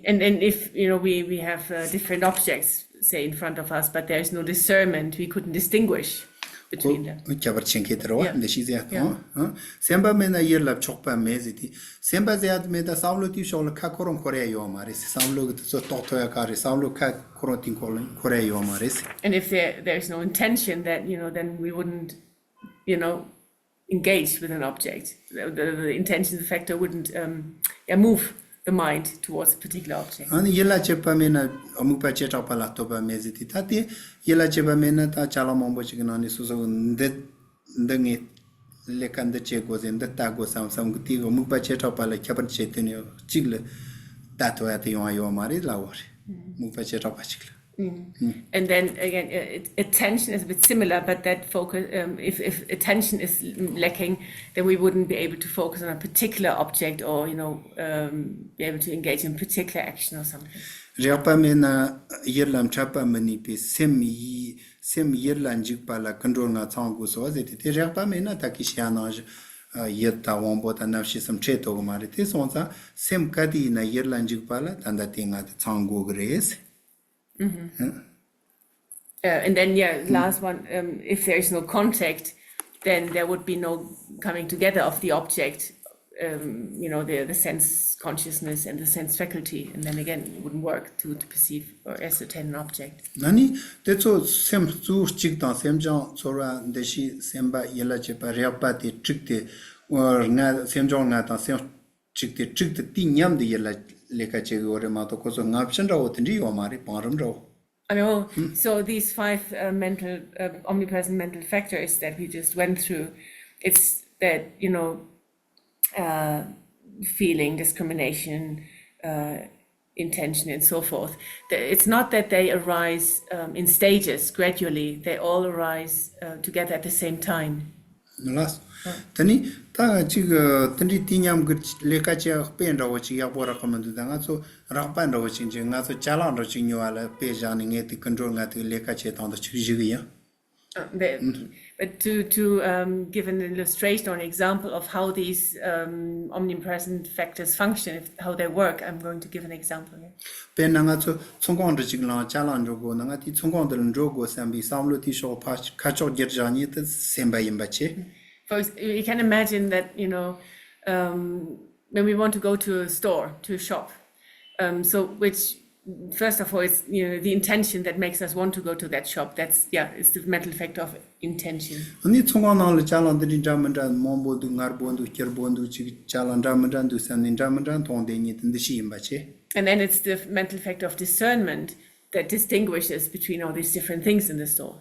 And, and if, you know, we, we have uh, different objects, say, in front of us, but there is no discernment, we couldn't distinguish between them. ཁྱད་པར་ཕྱེ་མཁན་དེ་རེད་བ། Yeah. འདུ་ཤེས་ཟེར་ཡ་དང་། Yeah. ཨང་། སེམས་པ་མེད་ན་ཡིད་ལ་ཕྱོགས་པ་མེད་ཟེར་དེ། སེམས་པ་ཟེར་ཡ་དེ་མེད་ད་བསམ་བློ་དེའི་ཕྱོགས་ལ་ཁ་ཁོ་རང་འཁོར་ཡ་ཡོད་མ་རེད་ཟེར། བསམ་བློ་གི་དེ་ཚོ་རྟོགས་ཐུབ་ཡ་ག་རེད། བསམ་བློ་ཁ་ཁོ་རང་དེའི་འཁོར་ལ་འཁོར་ཡ་ཡོད་མ་རེད་ཟེར། And if there, there is no intention, that, you know, then we wouldn't, you know, engage with an object. The, the, the intention factor wouldn't um, yeah, move the mind towards a particular object. ཨ་ནི་ཡིད་ལ་བྱེད་པ་མེད་ན་དམིགས་པ་བྱེ་བྲག་པ་ལ་ལྟོས་པ་མེད་ཟེར་དེ། ད་དེ་ཡིད་ལ་བྱེད་པ་མེད་ན་ད་ཅ་ལག་མང་པོ་ཞིག་གི་ནང་ནས་སོ་སོ་འདི་འདི་ངའི་ལས་ཀ་འདི་བྱེད་དགོས་ཟེར། འདི་ལྟ་དགོས་བསམ་བསམ་གི་དེ་གི་དམིགས་པ་བྱེ་བྲག་པ་ལ་ཁྱད་པར་ཕྱེ་དུས་ནས་གཅིག་ལ་ལྟ་ཐུབ་ཡ་དེ་ཡོང་བ་ཡོད་མ་རེད་ལབ་པ་རེད། དམིགས་པ་བྱེ་བྲག་པ་ཞིག་ལ། Mm. And then again, uh, it, attention is a bit similar, but that focus, um, if, if attention is lacking, then we wouldn't be able to focus on a particular object or, you know, um, be able to engage in particular action or something. རེག་པ་མེད་ན་ཡིད་ལ་འཕྲད་པ་མི་ནུས་པའི་སེམས་ཡིད་སེམས་ཡིད་ལ་འཇུག་པ་ལ་ཀུན་འགྲོ་ལྔ་ཚང་དགོས་སོ་ཟེར་དེ། དེ་རེག་པ་མེད་ན་ད་གི་ཤེས་ནང་བཞིན་ཡིད་དང་དབང་པོ་དང་རྣམ་ཤེས་སམ་འཕྲད་ཐུབ་གི་མ་རེད། དེ་སོང་ཙང་སེམས་ག་དེ་ཡིན་ན་ཡིད་ལ་འཇུག་པ་ལ་ད་ལྟ་དེ་ལྔ་དེ་ཚང་དགོས་གི་རེད། Uh, and then, yeah, last one, um, if there is no contact, then there would be no coming together of the object, um, you know, the, the sense consciousness and the sense faculty, and then again, it wouldn't work to, to perceive or ascertain an object. ཨ་ནི་དེ་ཚོ་སེམས་གཙོ་བོ་གཅིག་དང་སེམས་བྱུང་ཚོར་བ་འདུ་ཤེས་སེམས་པ་ཡིད་ལ་བྱེད་པ་རེག་པ་དེ་དྲུག་དེ་ལྔ་སེམས་བྱུང་ལྔ་དང་སེམས་གཅིག་དེ་དྲུག་དེ་དུས་མཉམ་དུ་ཡིད་ལ་ལས་ཀ་བྱེད་གི་ཡོད་རེད་མ་གཏོགས་ཁོ་ཚོ་སྔ་ཕྱི་འདྲ་བོ་དེ་འདྲ་ཡོད་མ་རེད། བང་རིམ་འདྲ་བོ། I know. So these five uh, mental, uh, omnipresent mental factors that we just went through, it's that, you know, uh, feeling, discrimination, uh, intention, and so forth. The- It's not that they arise um, in stages, gradually. They all arise uh, together at the same time. ལགས། དེ་ནི་ད་ཅིག་དེ་འདྲའི་དུས་མཉམ་གྱི་ལས་ཀ་བྱེད་ཡག་དཔེ་འདྲ་བོ་ཅིག་ཡག་པོ་རག་གི་མི་འདུག་ད་ང་ཚོ་རགས་པ་འདྲ་བོ་ཅིག་ཅིག་ང་ཚོ་ཅ་ལག་འདྲ་ཅིག་ཉོ་བ་ལ་དཔེ་བཞག་ནས་ངས་དེ་ཀུན་འགྲོ་ལྔ་དེ་ལས་ཀ་བྱེད་སྟངས་དེ་ཅིག་གཞི་གི་ཡིན། Uh, the- but to, to um, give an illustration or an example of how these um, omnipresent factors function, if, how they work, I'm going to give an example here. དཔེར་ན་ང་ཚོ་ཚོང་ཁང་འདྲ་ཅིག་ལ་ཅ་ལག་འགྲོ་དགོས་ན། ང་དེའི་ཚོང་ཁང་འདི་ལ་འགྲོ་དགོས་བསམ་པའི་བསམ་བློ་དེའི་ཕྱོགས་ཕར་ཁ་ཕྱོགས་བསྒྱུར་བཞག་ཉིད་དེ་སེམས་པ་ཡིན་པ་བྱས། For ex- you can imagine that, you know, um, when we want to go to a store, to a shop, um, so which, first of all, it's, you know, the intention that makes us want to go to that shop. That's, yeah, it's the mental factor of intention. ཨ་ནི་ཚོང་ཁང་ནང་ལ་ཅ་ལག་འདི་འདྲའི་འདྲ་མི་འདྲ་མང་པོ་འདུག། མངར་པོ་འདུག། སྐྱུར་པོ་འདུག། ཅིག་ཅ་ལག་འདྲ་མི་འདྲ་འདུག་བསམ་ནས་འདྲ་མི་འདྲ་མཐོང་དེ་ཉིད་དུ་འདུ་ཤེས་ཡིན་པ་བྱས། And then it's the mental factor of discernment that distinguishes between all these different things in the store.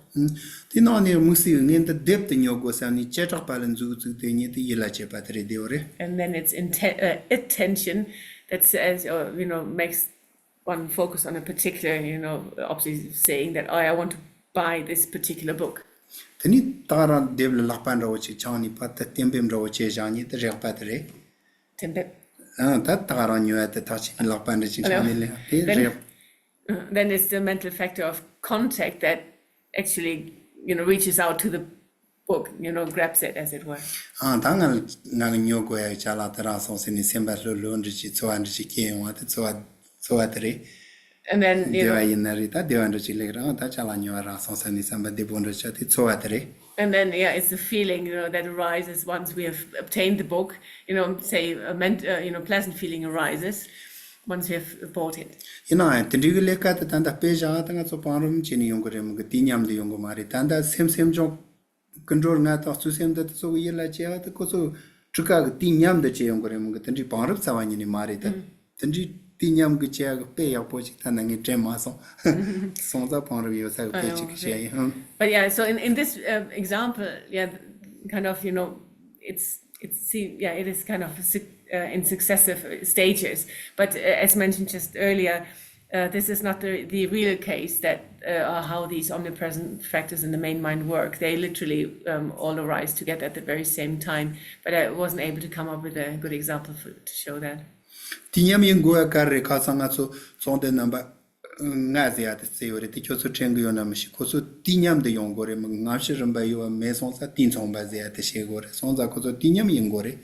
དེ་ནང་ནས་དམིགས་བསལ་ངས་འདི་དེབ་དེ་ཉོ་དགོས་བསམ་ནས་བྱེ་བྲག་པ་ལ་འཛུགས་བཙུགས་དེ་ཉིད་དུ་ཡིད་ལ་བྱེད་པ་དེ་རེད། དེ་བ་རེད། And then it's inten- uh, attention that says, or, you know, makes one focus on a particular, you know, object, saying that, oh, I want to buy this particular book. དེ་ནི་ད་རང་དེབ་ལ་ལག་པ་འདྲ་བོ་ཅིག་འཆང་ནས་ཕར་དེ་གཏན་འབེབས་འདྲ་བོ་བྱས་བཞག་ཉིད་དུ་རེག་པ་དེ་རེད། གཏན་འབེབས། ཨང་། ད་ད་རང་ཉོ་ཡ་དེ་ཐག་ཆོད་ནས་ལག་པ་འདྲ་ཅིག་འཆང་ནས་ལེན་དེ་རེད། Then it's the mental factor of contact that actually, you know, reaches out to the book, you know, grabs it, as it were. ཨང་། ད་ང་ང་གི་ཉོ་དགོས་ཡ་ཅ་ལག་དེ་རག་སོང་ཟེར་ནས་སེམས་པ་ལྷོད་ལྷོད་འདྲ་ཅིག་ཚོར་བ་འདྲ་ཅིག་སྐྱེ་ཡོང་བ་དེ་ཚོར་བ་ཚོར་བ་དེ་རེད། And then, you know, བདེ་བ་ཡིན་ན་རེད། ད་བདེ་བ་འདྲ་ཅིག་སླེབས་རང་ད་ཅ་ལག་ཉོ་བ་རག་སོང་ཟེར་ནས་བསམ་པ་བདེ་པོ་འདྲ་ཅིག་དེ་ཚོར་བ་དེ་རེད། And then, yeah, it's the feeling, you know, that arises once we have obtained the book. You know, say a, ment- uh, you know, pleasant feeling arises once we have bought it. ཡིན་ནའང་དེ་འདྲའི་གི་ལས་ཀ་དེ་ད་ལྟ་དཔེ་བཞག་ད་ང་ཚོ་བང་རིམ་བྱས་ནས་ཡོང་གི་རེད་མོད་གི། དུས་མཉམ་དུ་ཡོང་གི་མ་རེད། ད་ལྟ་སེམས་སེམས་བྱུང་ཀུན་འགྲོ་ལྔ་དང་བཅུ་སེམས་འདི་དེ་ཚོ་གི་ཡིད་ལ་བྱེད་ཡ་དེ་ཁོ་ཚོ་གྲུ་ཁ་གི་དུས་མཉམ་དུ་བྱས་ཡོང་གི་རེད་མོད་གི། དེ་འདྲའི་བང་རིམ་རྩ་བ་ཉིད་ནས་མ་རེད་ད། དེ་འདྲའི་དུས་མཉམ་གི་བྱེད་ཡ་གི་དཔེ་ཡག་པོ་ཅིག་ད་ནང་ངས་དྲན་མ་སོང་། སོང་ཙང་བང་རིམ་ཡོད་ས་གི་དཔེ་ཅིག་བཤད་ཡིན། But yeah, so in, in this uh, example, yeah, kind of, you know, it's, it's, see, yeah, it is kind of suc- uh, in successive uh, stages. But uh, as mentioned just earlier, Uh, this is not the, the real case that uh, how these omnipresent factors in the main mind work. They literally um, all arise together at the very same time, but I wasn't able to come up with a good example for, to show that. དུས་མཉམ་ཡིན་དགོས་པ་ག་རེ་རེད། ཁ་སང་ང་ཚོ་ཚོང་དོན་རྣམ་པ་ལྔ་ཟེར་ཡ་དེ་བརྩི་ཡོད་རེད། དེ་ཁྱོད་ཚོ་དྲན་གི་ཡོད་ན་མི་ཤེས། ཁོ་ཚོ་དུས་མཉམ་དུ་ཡོང་དགོས་རེད། མི་ངམ་ཤི་རིམ་པ་ཡོད་པ་མེད་སོང་ཙང་དུས་མཚུངས་པ་ཟེར་ཡ་དེ་བྱེད་དགོས་རེད། སོང་ཙང་ཁོ་ཚོ་དུས་མཉམ་ཡིན་དགོས་རེད།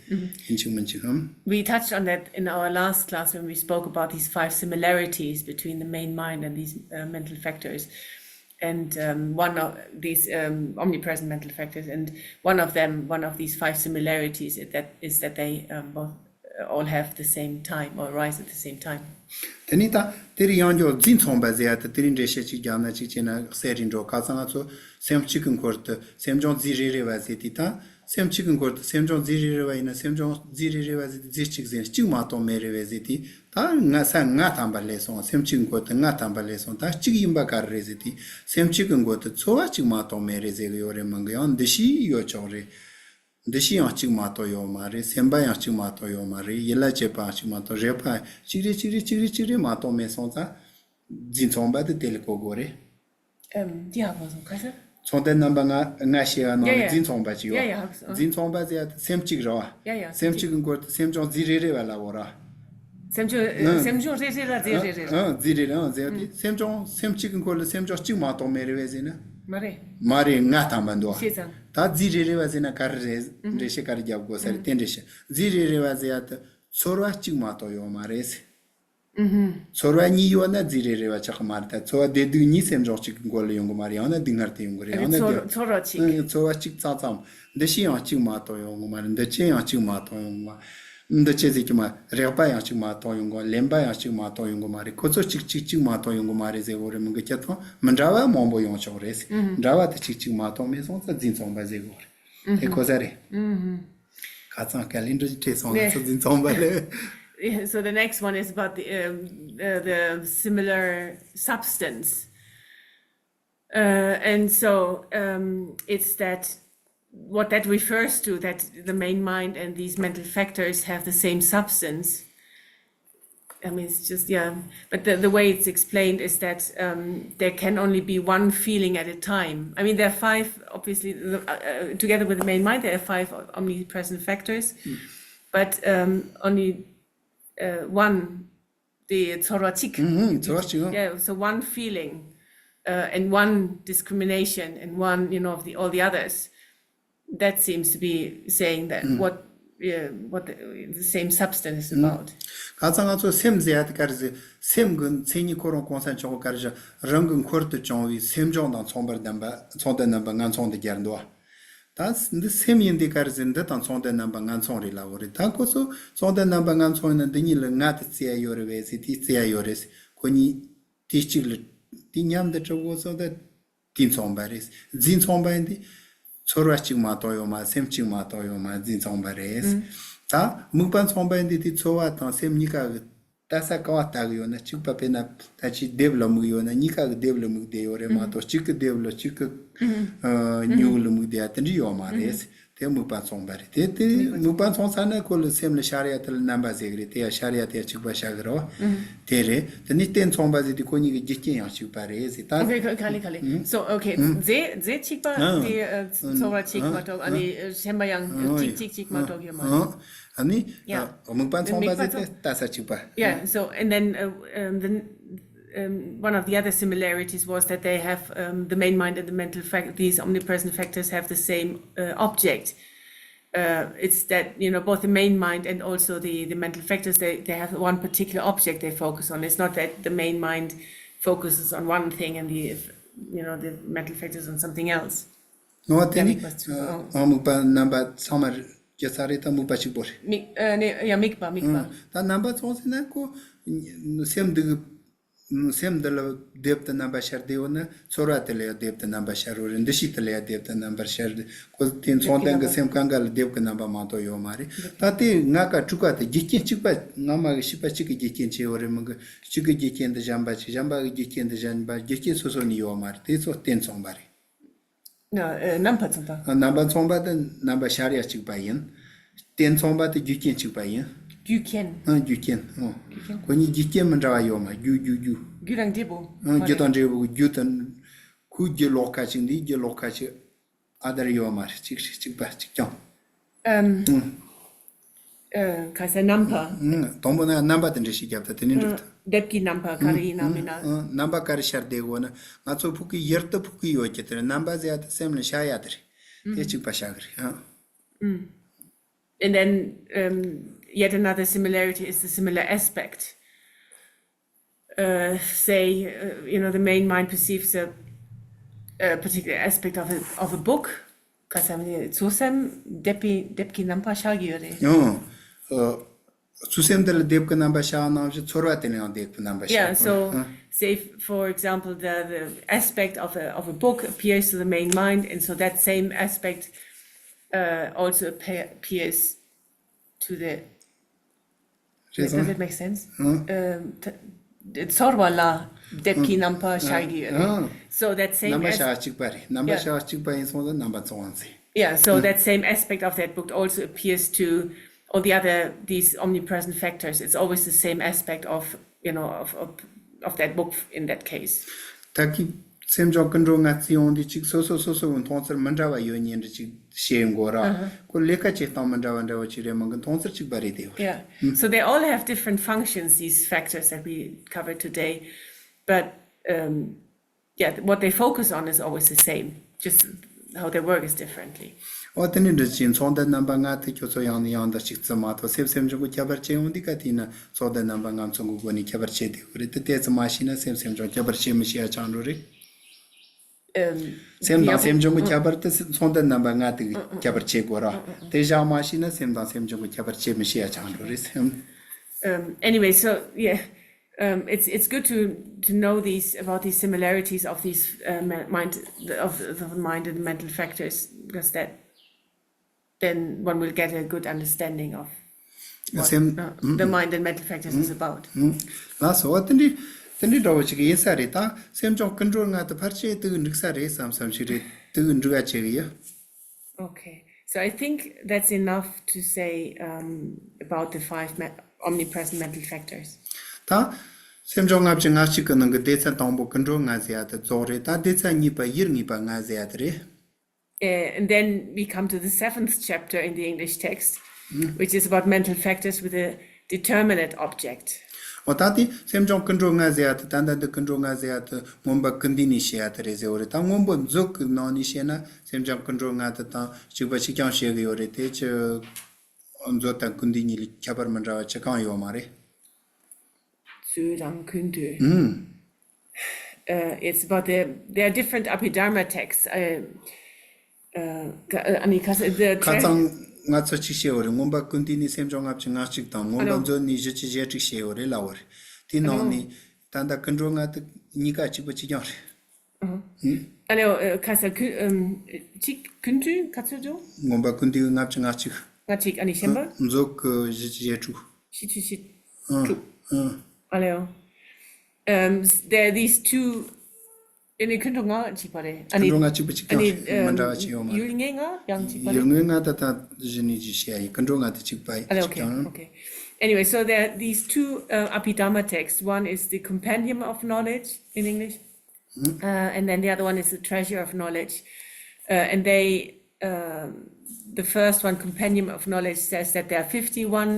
ཡིན་གཅིག་མིན་གཅིག་ཧམ། We touched on that in our last class when we spoke about these five similarities between the main mind and these uh, mental factors. And um, one of these um, omnipresent mental factors, and one of them, one of these five similarities, is that, is that they um, both uh, all have the same time or rise at the same time. དེ་ནས་ད་དེ་རིང་ཡང་འགྱོ་རྫས་མཚུངས་པ་ཟེར་ཡ་དེ་དེ་རིང་འགྲེལ་བཤད་ཅིག་རྒྱབ་ན་ཅིག་བྱས་ན་གསལ་རེ་འགྲོ། ཁ་སང་ང་ཚོ་སེམས་གཅིག་གི་འཁོར་དུ་སེམས་བྱུང་རྫས་རེ་རེ་བ་ཟེར་དུས་ད། སེམས་གཅིག་གི་འཁོར་དུ་སེམས་བྱུང་རྫས་རེ་རེ་བ་ཡིན་ན། སེམས་བྱུང་རྫས་རེ་རེ་བ་ཟེར་དུས་རྫས་གཅིག་ཟེར། གཅིག་མ་གཏོགས་མེད་རེད་པས་ཟེར་དུས། ད་ང་ས་ལྔ་ཐམ་པ་སླེབས་སོང་། སེམས་གཅིག་གི་འཁོར་དུ་ལྔ་ཐམ་པ་སླེབས་སོང་། ད་གཅིག་ཡིན་པ་ག་རེ་རེད་ཟེར་དུས། སེམས་གཅིག་གི་འཁོར་དུ་ཚོར་བ་གཅིག་མ་གཏོགས་མེད་རེད་ཟེར་གི་ཡོད་རེད། མིན་གི་ཡང་འདུ་ཤེས་ཡོད་ཆོག་རེད། འདུ་ཤེས་ཡང་གཅིག་མ་གཏོགས་ཡོད་མ་རེད། སེམས་པ་ཡང་གཅིག་མ་གཏོགས་ཡོད་མ་རེད། ཡིད་ལ་བྱེད་པའང་གཅིག་མ་གཏོགས། རེག་པ་གཅིག་རེ་གཅིག་རེ་གཅིག་རེ་གཅིག་རེ་མ་གཏོགས་མེད་སོང་ཙང་རྫས་མཚུངས་པ་དེ་དེ་ལ་གོ་དགོས་རེད། ཨམ། འདི་ཧ་གོ་སོང་། ཁ་སང་། ཚོང་དོན་རྣམ་པ་ལྔ་ལྔ་ཞེས་པ་ནང་ལ། ཡ་ཡ། རྫས་མཚུངས་པ་ཅིག་ཡོད། ཡ་ཡ། ཧ་གོ་སོང་། རྫས་མཚུངས་པ་ཟེར་ཡ་དེ་སེམས་གཅིག་རེད་པ། ཡ་ཡ། སེམས་གཅིག་གི་འཁོར་དུ་སེམས་བྱུང་རྫས་རེ་རེ་བ་ལབ་དགོས་རེད། སེམས་བྱུང་། ཨ། སེམས་བྱུང་རེ་རེ་ལ་རྫས་རེ་རེ་རེད། ཨ། རྫས་རེ་རེ། ཨ། ཟེར་ཡ་དེ། ཨ། སེམས་བྱུང་། སེམས་གཅིག་གི་འཁོར་ལ་སེམས་བྱུང་གཅིག་མ་གཏོགས་མེད་རེད་པས་ཟེར་ན། མ་རེད། མ་རེད། ལྔ་ཐམ་པ་འདུག་པ། ཤེས་ཙང་། ད་རྫས་རེ་རེ་བ་ཟེར་ན་ག་རེ་རེད། ཨ། འགྲེལ་བཤད་ག་རེ་རྒྱབ་དགོས་ས་རེད། ཨ། དེ་འགྲེལ་བཤད། རྫས་རེ་རེ་བ་ཟེར་ཡ་དེ་ཚོར་བ་གཅིག་མ་གཏོགས་ཡོད་མ་རེད། ཚོར་བ་གཉིས་ཡོད་ན་རྫས་རེ་རེ་བ་ཆགས་ཀྱི་མ་རེད། ད་ཚོར་བ་བདེ་སྡུག་གཉིས་སེམས་བྱུང་གཅིག་གི་འཁོར་ལ་ཡོང་གི་མ་རེད། ཡང་ན་སྡུག་བསྔལ་དུ་ཡོང་གི་རེད། ཡང་ན་ཚོར་བ་གཅིག་ཨ། ཚོར་བ་གཅིག་ཙམ་ཙམ། འདུ་ཤེས་ཡང་གཅིག་མ་གཏོགས་ཡོང་གི་མ་རེད། འདུ་བྱེད་ཡང་གཅིག་མ་གཏོགས་ཡོང་གི་མ། འདུ་བྱེད་ཟེར་གྱི་མ། རེག་པ་ཡང་གཅིག་མ་གཏོགས་ཡོང་གི། ལེན་པ་ཡང་གཅིག་མ་གཏོགས་ཡོང་གི་མ་རེད། ཁོ་ཚོ་གཅིག་གཅིག་གཅིག་མ་གཏོགས་ཡོང་གི་མ་རེད་ཟེར་དགོས་རེད། མིན་གི་སྤྱིར་བཏང་མི་འདྲ་བ་མང་པོ་ཡོང་ཆོག་རེད། འདྲ་བ་དེ་གཅིག་གཅིག་མ་གཏོགས་མེད་སོང་ཙང་རྫས་མཚུངས་པ་ཟེར་དགོས་རེད། དེ་གོ་ས་རེད། ཁ་སང་དཀའ་ལས་འདྲ་ཞིག་འཕྲད་སོང་། ང་ཚོ་རྫས་མཚུངས་པ་ལས། Yeah, so the next one is about the, um, uh, the similar substance. Uh, and so um, it's that what that refers to, that the main mind and these mental factors have the same substance. I mean, it's just, yeah. But the, the way it's explained is that um, there can only be one feeling at a time. I mean, there are five, obviously, the, uh, uh, together with the main mind, there are five omnipresent factors. But um, only uh, one, the ཚོར་བ་གཅིག་ཨུ་ཧུམ། ཚོར་བ་གཅིག་ཨང་། Yeah, so one feeling uh, and one discrimination and one, you know, of the, all the others. That seems to be saying that what, uh, what the, the same substance is about. ཁ་སང་ང་ཚོ་སེམས་ཟེར་ཡ་དེ་ག་རེ་ཟེར། སེམས་ཀྱི་མཚན་ཉིད་ཁོ་རང་གོང་ས་མཆོག་གིས་ག་རེ་ཟེར། རང་གི་འཁོར་དུ་བྱུང་བའི་སེམས་བྱུང་དང་མཚུངས་པར་ལྡན་པ། མཚུངས་ལྡན་རྣམ་པ་ལྔ་མཚུངས་དེ་སྦྱར་འདུག་པ། ད་འདི་སེམས་ཡིན་དེ་ག་རེ་ཟེར། འདི་དང་མཚུངས་ལྡན་རྣམ་པ་ལྔ་མཚུངས་རེད་ལབ་དགོས་རེད། ད་ཁོ་ཚོ་མཚུངས་ལྡན་རྣམ་པ་ལྔ་མཚུངས་ཡིན་ན་འདི་གཉིས་ལ་ལྔ་དེ་བརྩི་ཡ་ཡོད་རེད་པས་ཟེར། དེ་བརྩི་ཡ་ཡོད་རེད་ཟེར། ཁོ་གཉིས་དེ་གཅིག་ལ་དེ་མཉམ་དུ་གྲུབ་དགོས་སོང་། ད་དེ་མཚུངས་པ་རེད། རྫས་མཚུངས་པ་ཡིན་དེ་ཚོར་བ་གཅིག་མ་གཏོགས་ཡོད་མ། སེམས་གཅིག་མ་གཏོགས་ཡོད་མ། རྫས་མཚུངས་པ་རེད། ད་དམིགས་པ་མཚུངས་པ་ཡིན་དེ་དེ་ཚོར་བ་དང་སེམས་གཉིས་ཀ་གི་ལྟ་ས་ག་པར་ལྟ་གི་ཡོད་ན། གཅིག་པ་དཔེར་ན་ད་ཅིག་ལྡེབས་ལ་དམིགས་ཡོད་ན་གཉིས་ཀ་གི་ལྡེབས་ལ་དམིགས་བསྡད་ཡོད་རེད་མ་གཏོགས། གཅིག་གི་ལྡེབས་ལ་གཅིག་གི་ཨ་མྱུ་གུ་ལ་དམིགས་བསྡད་ཡ་དེ་འདྲ་ཡོད་མ་རེད། དེ་དམིགས་པ་མཚུངས་པ་རེད། དེ་དེ་དམིགས་པ་མཚུངས་ཚར་ན་ཁོ་ལ་སེམས་ལ་ཤར་ཡ་དེ་ལ་རྣམ་པ་ཟེར་གི་རེད། དེ་ཡ་ཤར་ཡ་དེ་ཡ་གཅིག་པ་ཤར་གི་རེད་པ། དེ་རེད། དེ་ནས་རྟེན་མཚུངས་པ་ཟེར་དུས་ཁོ་གཉིས་ཀྱི་རྒྱུ་རྐྱེན་ཡང་གཅིག་པ་རེད་ཟེར། ད་Okay, okay, okay, okay. So, okay, རྫས་རྫས་གཅིག་པ་དེ་ཚོར་བ་གཅིག་མ་གཏོགས། ཨ་ནི་སེམས་པ་ཡང་གཅིག་གཅིག་གཅིག་མ་གཏོགས་ཡོད་མ་རེད། ཨ་ནི་དམིགས་པ་མཚུངས་པ་ཟེར་དེ་ལྟ་ས་གཅིག་པ། Yeah, so, and then uh, um, the, um, one of the other similarities was that they have um, the main mind and the mental fact, these omnipresent factors have the same uh, object. Uh, it's that, you know, both the main mind and also the, the mental factors, they, they have one particular object they focus on. It's not that the main mind focuses on one thing and the, you know, the mental factors on something else. ནོ་དེ་ནི་དམིགས་པ་གཅིག་པ། ཨ། དམིགས་པ་རྣམ་པ་ཚང་མ་རྒྱུ་ས་རེད། ད་དམིགས་པ་གཅིག་པོ་རེད། དམིགས་ཨ་ནི་ཡ་དམིགས་པ་དམིགས་པ། ཨ། ད་རྣམ་པ་མཚུངས་ཟེར་ན་ཁོ་སེམས་འདི་གི་སེམས་འདི་ལ་སྡེབ་ཏུ་རྣམ་པ་ཤར་བསྡད་ཡོད་ན། ཚོར་བ་དེ་ལ་ཡང་སྡེབ་ཏུ་རྣམ་པ་ཤར་བ་རེད། འདུ་ཤེས་དེ་ལ་ཡང་སྡེབ་ཏུ་རྣམ་པར་ཤར་བསྡད། ཁོ་དེ་མཚུངས་ལྡན་གྱི་སེམས་གང་ག་ལ་སྡེབ་ཀྱི་རྣམ་པ་མ་གཏོགས་ཡོད་མ་རེད། ད་དེ་ལྔ་ཀ་དྲུག་ཀ་དེ་རྒྱུ་རྐྱེན་གཅིག་པ། སྔ་མ་གི་ཤེས་པ་གཅིག་གི་རྒྱུ་རྐྱེན་བྱས་ཡོད་རེད། མིན་གི་གཅིག་གི་རྒྱུ་རྐྱེན་དེ་གཞན་པ་གཅིག་གཞན་པ་གི་རྒྱུ་རྐྱེན་དེ་གཞན་པ། རྒྱུ་རྐྱེན་སོ་སོ་ནས་ཡོད་མ་རེད། དེ་ཚོ་རྟེན་མཚུངས་པ་རེད། ན་ཨ་རྣམ་པ་མཚུངས་པ། རྣམ་པ་མཚུངས་པ་དེ་རྣམ་པ་ཤར་ཡ་གཅིག་པ་ཡིན། རྟེན་མཚུངས་པ་དེ་རྒྱུ་རྐྱེན་གཅིག་པ་ཡིན། རྒྱུ་རྐྱེན། ཨང་། རྒྱུ་རྐྱེན། ཨང་། རྒྱུ་རྐྱེན། ཁོ་གཉིས་རྒྱུ་རྐྱེན་མི་འདྲ་བ་ཡོད་མ། རྒྱུ་རྒྱུ་རྒྱུ། ཨང་། རྒྱུ་དང་འབྲས་བུ་གི་རྒྱུ་དང་། ཁོའི་རྒྱུ་ལོགས་ཁ་ཅིག་འདི། རྒྱུ་ལོགས་ཁ་ཅིག་ཨ་དར་ཡོད་མ་རེད། གཅིག་རེད། གཅིག་པ་གཅིག་རྐྱང་། ཨམ། ཨང་། ཨ། ག་ས། རྣམ་པ། ཨང་། དང་པོ་ན་རྣམ་པ་དེ་འདྲ་ཞིག་རྒྱབ་ད། དེ་ནས་འགྲིག་ད། ཨ། དེབ་ཀྱི་རྣམ་པ་ག་རེ་ཡིན་ན་མིན་ན། ཨང་། རྣམ་པ་ག་རེ་ཤར་བསྡད་དགོས་ན། ང་ཚོ་ཕྲུ་གུ་ཡུལ་དུ་ཕྲུ་གུ་ཡོད་ཀྱི་དེར་རྣམ་པ་ཟེར་ཡ་དེ་སེམས་ལ་ཤར་ཡ་དེ་རེད། དེ་གཅིག་པ་ཤར་གི་རེད། ཨང་། And then, um, yet another similarity is the similar aspect. Uh, say, uh, you know, the main mind perceives a, a particular aspect of a, of a book. ག་ས་མི་ཚོ་སེམས་དེབ་ཀྱི་དེབ་ཀྱི་རྣམ་པ་ཤར་གྱི་ཡོད་རེད། ཡང་། ཨ། ཚོ་སེམས་དེ་ལ་དེབ་ཀྱི་རྣམ་པ་ཤར་ནང་བཞིན་ཚོར་བ་དེ་ལ་ཡང་དེབ་ཀྱི་རྣམ་པ་ཤར། Yeah, so, ཨ། Say, for example, the, the aspect of a, of a book appears to the main mind, and so that same aspect, uh, also appear, appears to the. རེད་སོང་། Does it make sense? ཨང་། ཨམ། ད། ཚོར་བ་ལ་དེབ་ཀྱི་རྣམ་པ་ཤར་གྱི་ཡོད་རེད། ཨང་། So that same རྣམ་པ་as- ཤར་གཅིག་པ་རེད། རྣམ་པ Yeah. ཤར་གཅིག་པ་ཡིན་སོང་ཙང་རྣམ་པ་ཚོ་ཨང་ཟེར། Yeah, so that same aspect of that book also appears to all the other, these omnipresent factors. It's always the same aspect of, you know, of, of, of that book in that case. ད་གི་སེམས་བྱུང་ཀུན་འགྲོ་ལྔ་བརྩི་ཡོང་དུས་གཅིག་སོ་སོ་སོ་སོ་གི་མཐོང་ཚུལ་མི་འདྲ་བ་ཡོད་ཉེན་འདྲ་གཅིག་བཤད་ཡོང་གོ་ར། ཨ་ཧ། ཁོ་ལས་ཀ་བྱེད་སྟངས་མི་འདྲ་བ་འདྲ་བ་ཅིག་རེད་མོད་གི་མཐོང་ཚུལ་གཅིག་པ་རེད་དེ། Yeah. So they all have different functions, these factors that we covered today. But, um, yeah, what they focus on is always the same. Just how they work is differently. འོ་དེ་ནི་འདྲ་ཅིག་ཚོགས་འདུ་རྣམ་པ་ལྔ་དེ་ཁྱོད་ཚོ་ཡང་ནས་ཡང་དུ་གཅིག་བརྩི་མ་ཐུབ། སེམས་སེམས་བྱུང་གི་ཁྱད་པར་ཕྱེ་ཡོང་དུས་ག་དེ་ཡིན་ན་ཚོགས་འདུ་རྣམ་པ་ལྔ་ཚོ་གི་སྒོ་ནས་ཁྱད་པར་ཕྱེ་བསྡད་ཡོད་རེད་དེ། དེ་ཙམ་མ་ཤེས་ན་སེམས་སེམས་བྱུང་ཁྱད་པར་ཕྱེ་མི་ཤེས་ཡ་ཆགས་འགྲོ་རེད། ཨམ། སེམས་དང་སེམས་བྱུང་གི་ཁྱད་པར་དེ་ཚོགས་འདུ་རྣམ་པ་ལྔ་དེ་གི་ཁྱད་པར་ཕྱེ་དགོས་ར། དེ་བཞག་མ་ཤེས་ན་སེམས་དང་སེམས་བྱུང་གི་ཁྱད་པར་ཕྱེ་མི་ཤེས་ཡ་ཆགས་འགྲོ་རེད་སེམས། Um, anyway, so yeah, um, it's it's good to to know these, about these similarities of these, uh, ma- mind of, of the mind and the mental factors, because that then one will get a good understanding of what, སེམས། uh, the mind and mental factors is about. ལགས་སོ། དེ་འདྲའི་དེ་འདྲའི་འདྲ་བོ་ཅིག་ཡིན་ས་རེད། ད་སེམས་བྱུང་ཀུན་འགྲོ་ལྔ་དེ་ཕལ་ཆེར་དེ་གི་འགྲིག་ས་རེད་བསམ་བསམ་ཞིག་རེད། དེ་གི་འགྲིག་ཡ་ཆེ་གི་ཡ། Okay, so I think that's enough to say, um, about the five me- omnipresent mental factors. ད་སེམས་བྱུང་ལྔ་བཅུ་ང་གཅིག་གི་ནང་གི་སྡེ་ཚན་དང་པོ་ཀུན་འགྲོ་ལྔ་ཟེར་ཡ་དེ་རྫོགས་རེད། ད་སྡེ་ཚན་གཉིས་པ་ཡུལ་ངེས་པ་ལྔ་ཟེར་ཡ་དེ་རེད། Uh, and then we come to the seventh chapter in the English text, which is about mental factors with a determinate object. འོ་ད་དེ་སེམས་བྱུང་ཀུན་འགྲོ་ལྔ་ཟེར་ཡ་དེ། ད་ལྟ་འདི་ཀུན་འགྲོ་ལྔ་ཟེར་ཡ་དེ་མངོན་པ་ཀུན་བདེ་ནས་བཤད་ཡ་དེ་རེད་ཟེར་བ་རེད། ད་མངོན་པ་མཛོད་ཀྱི་ནང་ནས་བཤད་ན་སེམས་བྱུང་ཀུན་འགྲོ་ལྔ་དེ་དང་གཅིག་པ་གཅིག་རྐྱང་བཤད་གི་ཡོད་རེད། དེ་ཅི་མཛོད་དང་ཀུན་བདེ་གཉིས་ལ་ཁྱད་པར་མི་འདྲ་བ་ཅི་གང་ཡོད་མ་རེད། མཛོད་དང་ཀུན་བདེ། ཨུམ། Uh, it's about the, there are different Abhidharma texts. Uh, uh, ཨ་ནི་ཁ་ས་the ཁ་སང་ང་ཚོ་གཅིག་བཤད་ཡོད་རེད། མངོན་པ་ཀུན་བདེ་ནས་སེམས་བྱུང་ལྔ་བཅུ་ང་གཅིག་དང་། མངོན་པ་ཨ་ནོ་མཛོད་ནས་བཞི་བཅུ་ཞེ་དྲུག་བཤད་ཡོད་རེད་ལབ་པ་རེད། དེའི་ནང་ནས་ད་ལྟ་ཀུན་འགྲོ་ལྔ་དེ་གཉིས་ཀ་གཅིག་པ་གཅིག་རྐྱང་རེད། ཨ་ནི་ཁ་ས་ཀུན་ཨམ་གཅིག་ཀུན་བདེ་ག་ཚོད་འགྲོ། མངོན་པ་ཀུན་བདེ་ལྔ་བཅུ་ང་གཅིག་ང་གཅིག་ཨ་ནི་གཞན་པ། མཛོད་ཀྱི་བཞི་བཅུ་ཞེ་དྲུག་བཞི་བཅུ་ཞེ་དྲུག་ཨ་ལེའོ། Um, there are these two. ཨ་ནི་ཀུན་འགྲོ་ལྔ་གཅིག་པ་རེད། ཨ་ཀུན་ནི་འགྲོ་ལྔ་གཅིག་པ་གཅིག་ཨ་ནི་རྐྱང་རེད། མི་འདྲ་བ་ཅི་ཡོད་མ་རེད། ཡུལ་ངེས་ལྔ་ཡང་གཅིག་པ་རེད། ཡུལ་ངེས་ལྔ་ད་ལྟ་གཞི་ནས་ཅི་བཤད་ཡིན། ཀུན་འགྲོ་ལྔ་དེ་གཅིག་པ་ཡིན། ཨ་ལེ། གཅིག་Okay, རྐྱང་རེད། Okay. Anyway, so there are these two, uh, Abhidharma texts. One is the Compendium of Knowledge in English, uh, and then the other one is the Treasure of Knowledge. Uh, and they, um, the first one, Compendium of Knowledge, says that there are fifty-one,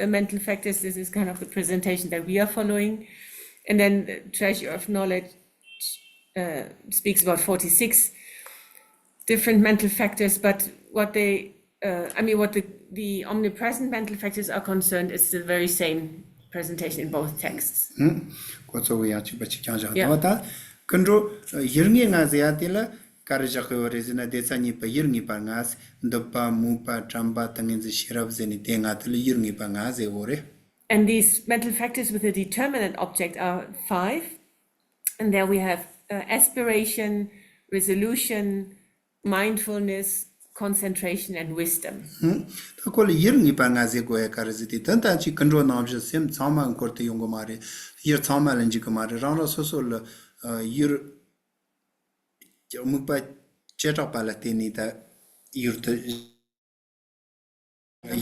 uh, mental factors. This is kind of the presentation that we are following. And then the Treasure of Knowledge, uh, speaks about forty-six different mental factors, but what they, uh, I mean, what the, the omnipresent mental factors are concerned, it's the very same presentation in both texts. ཧུམ། ཁོ་ཚོ་གི་ཡང་གཅིག་པ་གཅིག་རྐྱང་བཞག Yeah. དང་། ད་ཀུན་འགྲོ་ཡུལ་ངེས་ལྔ་ཟེར་ཡ་དེ་ལ་ག་རེ་བཞག་གི་ཡོད་རེད་ཟེར་ན། སྡེ་ཚན་གཉིས་པ་ཡུལ་ངེས་པ་ལྔ། འདུལ་བ། མོས་པ། དྲན་པ། ཏིང་ངེ་འཛིན། ཤེས་རབ་ཟེར་ནས་དེ་ལྔ་དེ་ལ་ཡུལ་ངེས་པ་ལྔ་ཟེར་གི་ཡོད་རེད། And these mental factors with a determinate object are five. And there we have, uh, aspiration, resolution, mindfulness, concentration, and wisdom. ཧུམ། ད་ཁོ་ལ་ཡུལ་ངེས་པ་ལྔ་ཟེར་དགོས་ཡ་ག་རེ་ཟེར་དུས། དོན་དག་ཅིག་ཀུན་འགྲོ་ནང་བཞིན་སེམས་ཚང་མ་འཁོར་དུ་ཡོང་གི་མ་རེད། ཡུལ་ཚང་མ་ལ་འཇུག་གི་མ་རེད། རང་རང་སོ་སོ་ལ་ཡུལ་དམིགས་པ་བྱེ་བྲག་པ་ལ་བརྟེན་ནས་ད་ཡུལ་དུ།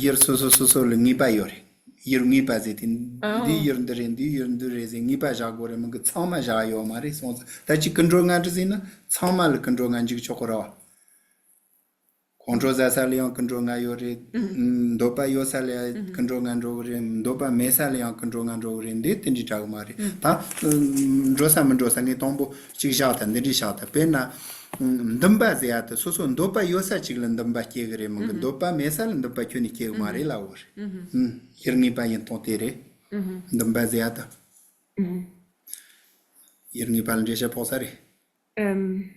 ཡུལ་སོ་སོ་སོ་སོ་ལ་ངེས་པ་ཡོད་རེད། ཡུལ་ངེས་པ་ཟེར་དེ། འདི་ཡུལ་འདི་རེད། འདི་ཡུལ་འདི་རེད་ཟེར་ངེས་པ་བཞག་དགོས་རེད། མི་གི་ཚང་མ་བཞག་ཡོད་མ་རེད། སོང་ཙང་ད་ཅིག་ཀུན་འགྲོ་ལྔ་འདྲ་ཟེར་ན་ཚང་མ་ལ་ཀུན་འགྲོ་ལྔ་འཇུག་ཆོག་གི་རེད་བ། ཁོང་ཁྲོ་ཟ་ས་ལ་ཡང་ཀུན་འགྲོ་ལྔ་ཡོད་རེད། འདོད་པ་ཡོད་ས་ལ་ཀུན་འགྲོ་ལྔ་འགྲོ་གི་རེད། འདོད་པ་མེད་ས་ལ་ཡང་ཀུན་འགྲོ་ལྔ་འགྲོ་གི་རེད། འདི་དེ་འདྲའི་དྲག་གི་མ་རེད། ད་འགྲོ་ས་མི་འགྲོ་ས་ངས་དང་པོ་གཅིག་བཞག་ད། འདི་འདྲའི་བཞག་ད། དཔེར་ན། འདུན་པ་ཟེར་ཡ་དེ་སོ་སོ་འདོད་པ་ཡོད་ས་གཅིག་ལ་འདུན་པ་སྐྱེ་གི་རེད་མིན་གི། འདོད་པ་མེད་ས་ལ་འདུན་པ་ཁྱོན་ནས་སྐྱེ་གི་མ་རེད་ལབ་པ་རེད། ཡུལ་ངེས་པ་ཡིན་སྟངས་དེ་རེད། འདུན་པ་ཟེར་ཡ་དེ། ཡུལ་ངེས་པ་ལ་འགྲེལ་བཤད་ཕོག་ས་རེད། Um,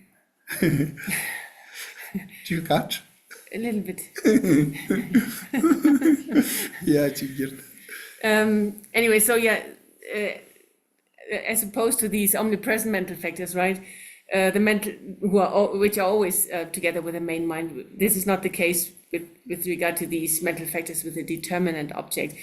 Too cut? A little bit. Yeah, to get. Um, anyway, so yeah, uh, as opposed to these omnipresent mental factors, right? Uh, the mental, who are al- which are always uh, together with the main mind. This is not the case with, with regard to these mental factors with a determinate object.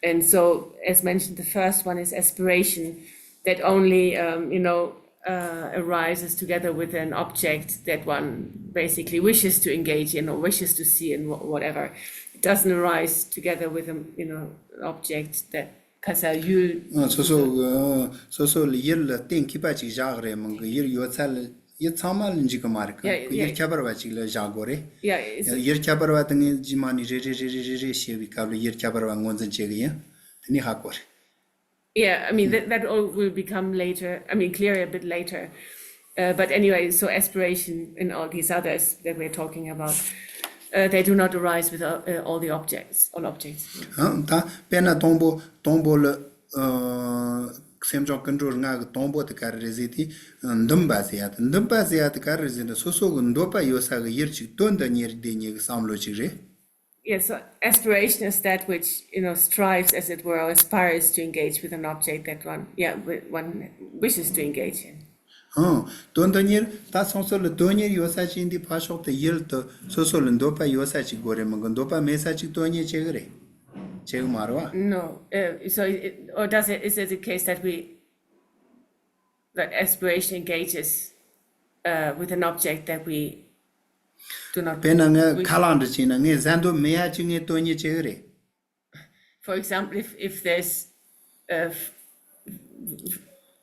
And so, as mentioned, the first one is aspiration, that only um, you know uh, arises together with an object that one basically wishes to engage in or wishes to see and wh- whatever. It doesn't arise together with a you know object that because you སོ་སོ་སོ་སོ་ལ་ཡུལ་ལ་གཏན་འཁེལ་བ་ཅིག་བཞག་རེད་མིན་གི། ཡུལ་ཡོད་ཚད་ལ་ཡུལ་ཚང་མ་ལ་འཇུག་གི་མ་རེད། ཡ་ཡ་ཡུལ་ཁྱད་པར་བ་ཅིག་ལ་བཞག་དགོས་རེད། Yeah, it's- ཡུལ་ཁྱད་པར་བ་དེ་ངས་རྗེས་མ་ནས་རེ་རེ་རེ་རེ་རེ་རེ་བཤད་པའི་སྐབས་ལ་ཡུལ་ཁྱད་པར་བ་ངོས་འཛིན་བྱེད་གི་ཡིན། དེ་ནས་ཧ་གོ་རེད། Yeah, I mean, that, that all will become later, I mean, clearer a bit later. Uh, but anyway, so aspiration and all these others that we're talking about, uh, they do not arise with uh, uh, all the objects, all objects. ད་དཔེར་ན་དང་པོ་དང་པོ་ལ་སེམས་བྱུང་ཀུན་འགྲོ་ལྔ་གི་དང་པོ་དེ་ག་རེ་རེད་ཟེར་དུས། འདུན་པ་ཟེར་ཡ་དེ། འདུན་པ་ཟེར་ཡ་དེ་ག་རེ་རེད་ཟེར་ན་སོ་སོ་གི་འདོད་པ་ཡོད་ས་གི་ཡུལ་ཅིག་དོན་དུ་གཉེར་བསྡད་མཁན་གི་བསམ་བློ་ཅིག་རེད། Yeah, so aspiration is that which, you know, strives, as it were, or aspires to engage with an object that one, yeah, wi- one wishes to engage in. ཨང་། དོན་དུ་གཉེར། ད་སོ་སོ་ལ་དོན་གཉེར་ཡོད་ས་ཅིག་འདི་ཕར་ཕྱོགས་དུ་ཡུལ་དུ་སོ་སོ་ལ་འདོད་པ་ཡོད་ས་ཅིག་དགོས་རེད་མིན་གི། འདོད་པ་མེད་ས་ཅིག་དོན་གཉེར་བྱེད་གི་རེད། བྱེད་གི་མ་རེད་བ། No, uh, so it, or does it, is it the case that we, that aspiration engages uh, with an object that we དཔེར་ན་ངས་ཁ་ལག་འདྲ་བྱས་ན་ངས་ཟ་འདོད་མེད་ཡ་ཅིག་ངས་དོན་གཉེར་བྱེད་གི་རེད། For example, if, if there's uh,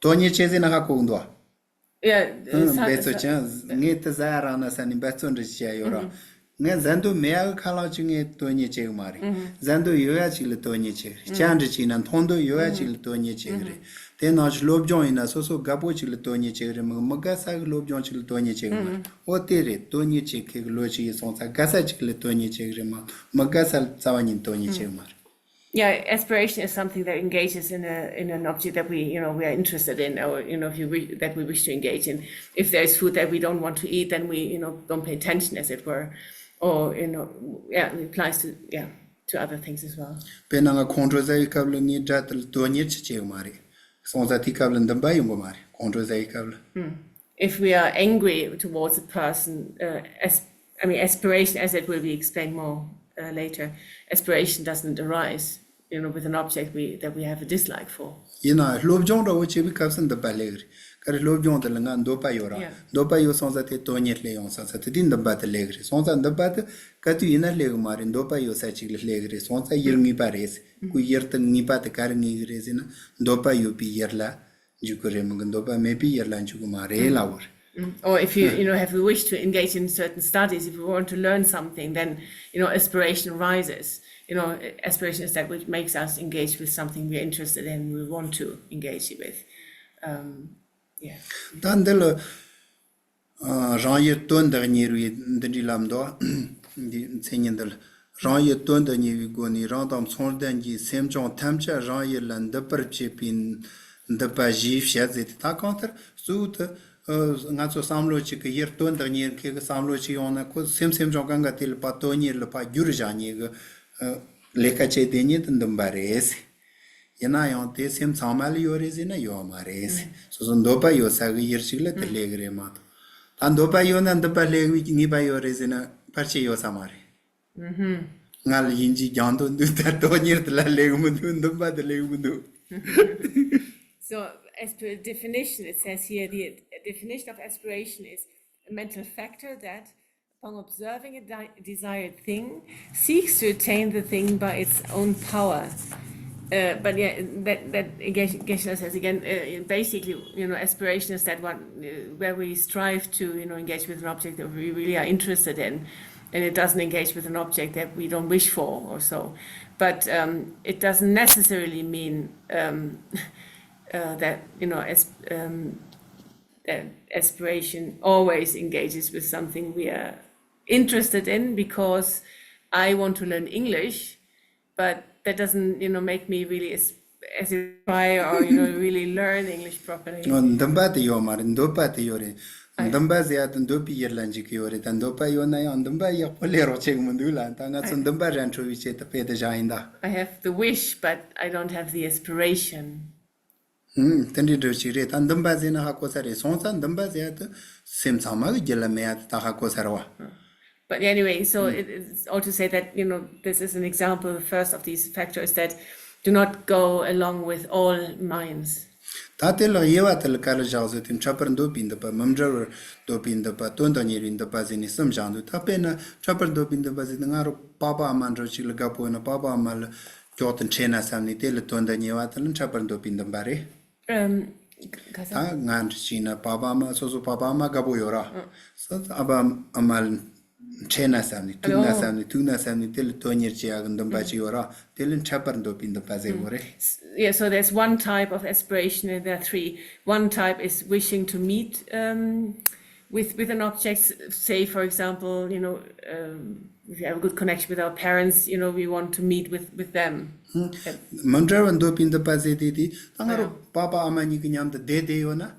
དོན་གཉེར་བྱེད་ཟེར་ན་ཧ་གོ་གི་འདུག་ཨ། yeah, འབད་རྩོལ་ཅན་ངས་དེ་ཟ་ཡ་རག་ན་ཟ་ནས་འབད་རྩོལ་འདྲ་ཞིག་བྱས་ཡོད་ར། ངས་ཟ་འདོད་མེད་ཡ་གི་ཁ་ལག་ཅིག་ངས་དོན་གཉེར་བྱེད་གི་མ་རེད། ཟ་འདོད་ཡོད་ཡ་ཅིག་ལ་དོན་གཉེར་བྱེད་གི་རེད། ཅ་འདྲ་བྱས་ན་འཐུང་འདོད་ཡོད་ཡ་ཅིག་ལ་དོན་གཉེར་བྱེད་གི་རེད། དེ་ནང་བཞིན་སློབ་སྦྱོང་ཡིན་ན་སོ་སོ་དགའ་པོ་ཅིག་ལ་དོན་གཉེར་བྱེད་གི་རེད། མི་མི་དགའ་ས་གི་སློབ་སྦྱོང་ཅིག་ལ་དོན་གཉེར་བྱེད་གི་མ་རེད། འོ་དེ་རེད། དོན་གཉེར་བྱེད་མཁན་གི་ལོ་ཅིག་ཡིན་སོང་ཙང་དགའ་ས་ཅིག་ལ་དོན་གཉེར་བྱེད་གི་རེད་མ། མི་དགའ་ས་ལ་རྩ་བ་ཉིད་དོན་གཉེར་བྱེད་གི་མ་རེད། Yeah, aspiration is something that engages in a in an object that we you know we are interested in, or you know if you wish, that we wish to engage in. If there's food that we don't want to eat, then we you know don't pay attention, as it were, or you know yeah, it applies to yeah to other things as well. དཔེར་ན་ང་ཁོང་ཁྲོ་ཟ་བའི་སྐབས་ལ་ངས་དགྲ་དེ་ལ་དོན་གཉེར་ཅིག་བྱེད་གི་མ་རེད། སོང་ཙང་དེའི་སྐབས་ལ་འདུན་པ་ཡོང་གི་མ་རེད། ཁོང་ཁྲོ་ཟ་བའི་སྐབས་ལ། If we are angry towards a person, uh, as I mean, aspiration, as it will be explained more uh, later, aspiration doesn't arise, you know, with an object we that we have a dislike for. ཡིན་ནའང་སློབ་སྦྱོང་འདྲ་བོ་བྱེད་པའི་སྐབས་སུ་འདུན་པ་སླེབས་ཀྱི་རེད། ག་རེ་སློབ་སྦྱོང་དེ་ལ་ང་འདོད་པ་ཡོད་ར། Yeah. འདོད་པ་ཡོད་སོང་ཙང་དེ་དོན་གཉེར་སླེབས་ཡོང་སོང་ཙང་དེ་དུས་འདུན་པ་དེ་སླེབས་ཀྱི་རེད། སོང་ཙང་འདུན་པ་དེ་ག་དུས་ཡིན་ན་སླེབས་ཀྱི་མ་རེད། འདོད་པ་ཡོད་ས་ཅིག་ལ་སླེབས་ཀྱི་རེད། སོང་ཙང་ཡུལ་ངེས་པ་རེད། ཁོ་ཡུལ་དེ་ངེས་པ་དེ་ག་རེ་ངེས་ཀྱི་རེད་ཟེར་ན་འདོད་པ་ཡོད་པའི་ཡུལ་ལ། འཇུག་གི་རེད་མི་གི། འདོད་པ་མེད་པའི་ཡུལ་ལ་འཇུག་གི་མ་རེད་ལབ་པ་རེད། Mm. Or if you, you know, if we wish to engage in certain studies, if we want to learn something, then, you know, aspiration rises. You know, aspiration is that which makes us engage with something we're interested in, we want to engage with. Um, yeah. ད་འདི་ལ་རང་ཡུལ་དོན་དུ་གཉེར་བའི་འདི་འདྲའི་ལམ་འདུག་འདི་མཚན་ཉིད་འདི་ལ། རང་ཡུལ་དོན་དུ་གཉེར་བའི་སྒོ་ནས་རང་དང་མཚུངས་ལྡན་གྱི་སེམས་བྱུང་ཐམས་ཅད་རང་ཡུལ་ལ་འདུད་པར་བྱེད་པའི་འདུན་པ་ཞེས་བཤད་ཟེར་ཏེ། ད་གང་ལྟར་གཙོ་བོ་དེ་ང་ཚོ་བསམ་བློ་གཅིག་གི་ཡུལ་དོན་དུ་གཉེར་མཁན་གྱི་བསམ་བློ་གཅིག་ཡོང་ན་ཁོ་སེམས་སེམས་བྱུང་གང་ག་དེ་ལ་ཕར་དོན་གཉེར་ལ་ཕར་བསྒྱུར་བཞག་མཁན་གྱི་ལས་ཀ་བྱེད་དེ་ཉིད་དུ་འདུན་པ་རེད། ཡིན་ན་ཡང་དེ་སེམས་ཚང་མ་ལ་ཡོད་རེད་ཟེར་ན་ཡོད་མ་རེད། སོ་སོ་འདོད་པ་ཡོད་ས་གི་ཡུལ་ཞིག་ལ་དེ་སླེབས་གི་རེད་མ་གཏོགས། ད་འདོད་པ་ཡོད་ན་འདུན་པ་སླེབས་པའི་ངེས་པ་ཡོད་རེད་ཟེར་ན་ཕལ་ཆེར་ཡོད་ས་མ་རེད། ང་ལ་ཡིན་གཅིག་རྒྱང་དུ་འདུག་ད་དོན་གཉེར་དེ་ལ་སླེབས་གི་མི་འདུག་འདུན་པ་དེ་སླེབས་གི་མི་འདུག So, as per definition, it says here the definition of aspiration is a mental factor that, upon observing a di- desired thing, seeks to attain the thing by its own power. Uh, but yeah, that that Geshe-la says again. Uh, basically, you know, aspiration is that one uh, where we strive to, you know, engage with an object that we really are interested in, and it doesn't engage with an object that we don't wish for, or so. But um, it doesn't necessarily mean um, uh, that you know, as um, that aspiration always engages with something we are interested in, because I want to learn English, but that doesn't, you know, make me really as, as a try or, you know, really learn English properly. འདུན་པ་དེ་ཡོད་མ་རེད། འདོད་པ་དེ་ཡོད་རེད། འདུན་པ་ཟེར་ཡ་དེ་འདོད་པའི་ཡུལ་ལ་འཇུག་གི་ཡོད་རེད། ད་འདོད་པ་ཡོད་ན་ཡང་འདུན་པ་ཡག་པོ་ལས་རོགས་བྱེད་གི་མི་འདུག་ལ། ད་ང་ཚོ་འདུན་པ་ར་འཕྲོད་པའི་ཆེད་དུ་དཔེ་དེ་བཞག་ཡིན་ད། I have the wish, but I don't have the aspiration. ཧུམ། དེ་འདྲའི་འགྲོ་ཞིག་རེད། ད་འདུན་པ་ཟེར་ན་ཧ་གོ་ས་རེད། སོང་ཙང་འདུན་པ་ཟེར་ཡ་དེ་སེམས་ཚང་མ་གི་རྒྱུད་ལ་མེད་ཡ་དེ་ད་ཧ་གོ་ས་རེད་བ། But anyway, so it, it's all to say that, you know, this is an example, the first of these factors, that do not go along with all minds. ད་དེ་ལ་དབྱེ་བ་དེ་ལ་ག་རེ་བཞག་ཟེར་དུས། འཕྲད་པར་འདོད་པའི་འདུན་པ། མི་འབྲལ་བར་འདོད་པའི་འདུན་པ། དོན་དང་ཉེ་བའི་འདུན་པ་ཟེར་ནས་གསུམ་བཞག་འདུག་ད་དཔེར་ན་འཕྲད་པར་འདོད་པའི་འདུན་པ་ཟེར་དུས། ང་རང་པ་ཕ་ཨ་མ་འདྲ་ཞིག་ལ་དགའ་པོ་ཡོད་ན་པ་ཕ་ཨ་མ་ལ་མགྱོགས་དུ་འཕྲད་ན་བསམ་ནས་དེ་ལ་དོན་དང་ཉེ་བ་དེ་ལ་འཕྲད་པར་འདོད་པའི་འདུན་པ་རེད། ཨམ། ག་ས། ད་ང་འདྲ་ཞིག་ན་པ་ཕ་ཨ་མ། སོ་སོ་པ་ཕ་ཨ་མ་དགའ་པོ་ཡོད་ར། སོ་སོ་ཨ་ཕ་ཨ་མ་ལ་འཕྲད་ན་བསམ་ནས། ཐུག་ན་བསམ་ནས། ཐུག་ན་བསམ་ནས་དེ་ལ་དོན་གཉེར་བྱེད་ཡག་གི་འདུན་པ་ཅིག་ཡོད་ར། དེ་ལ་འཕྲད་པར་འདོད་པའི་འདུན་པ་ཟེར་དགོས་རེད། Yeah, so there's one type of aspiration, and there are three. One type is wishing to meet um, with with an object. Say, for example, you know, um, if you have a good connection with our parents, you know, we want to meet with with them. མི་འབྲལ་བར་འདོད་པའི་འདུན་པ་ཟེར་དེ་དེ་ད་ང་རང་པ་ཕ་ཨ་མ་གཉིས་ཀྱི་མཉམ་དུ་བསྡད་བསྡད་ཡོད་ན།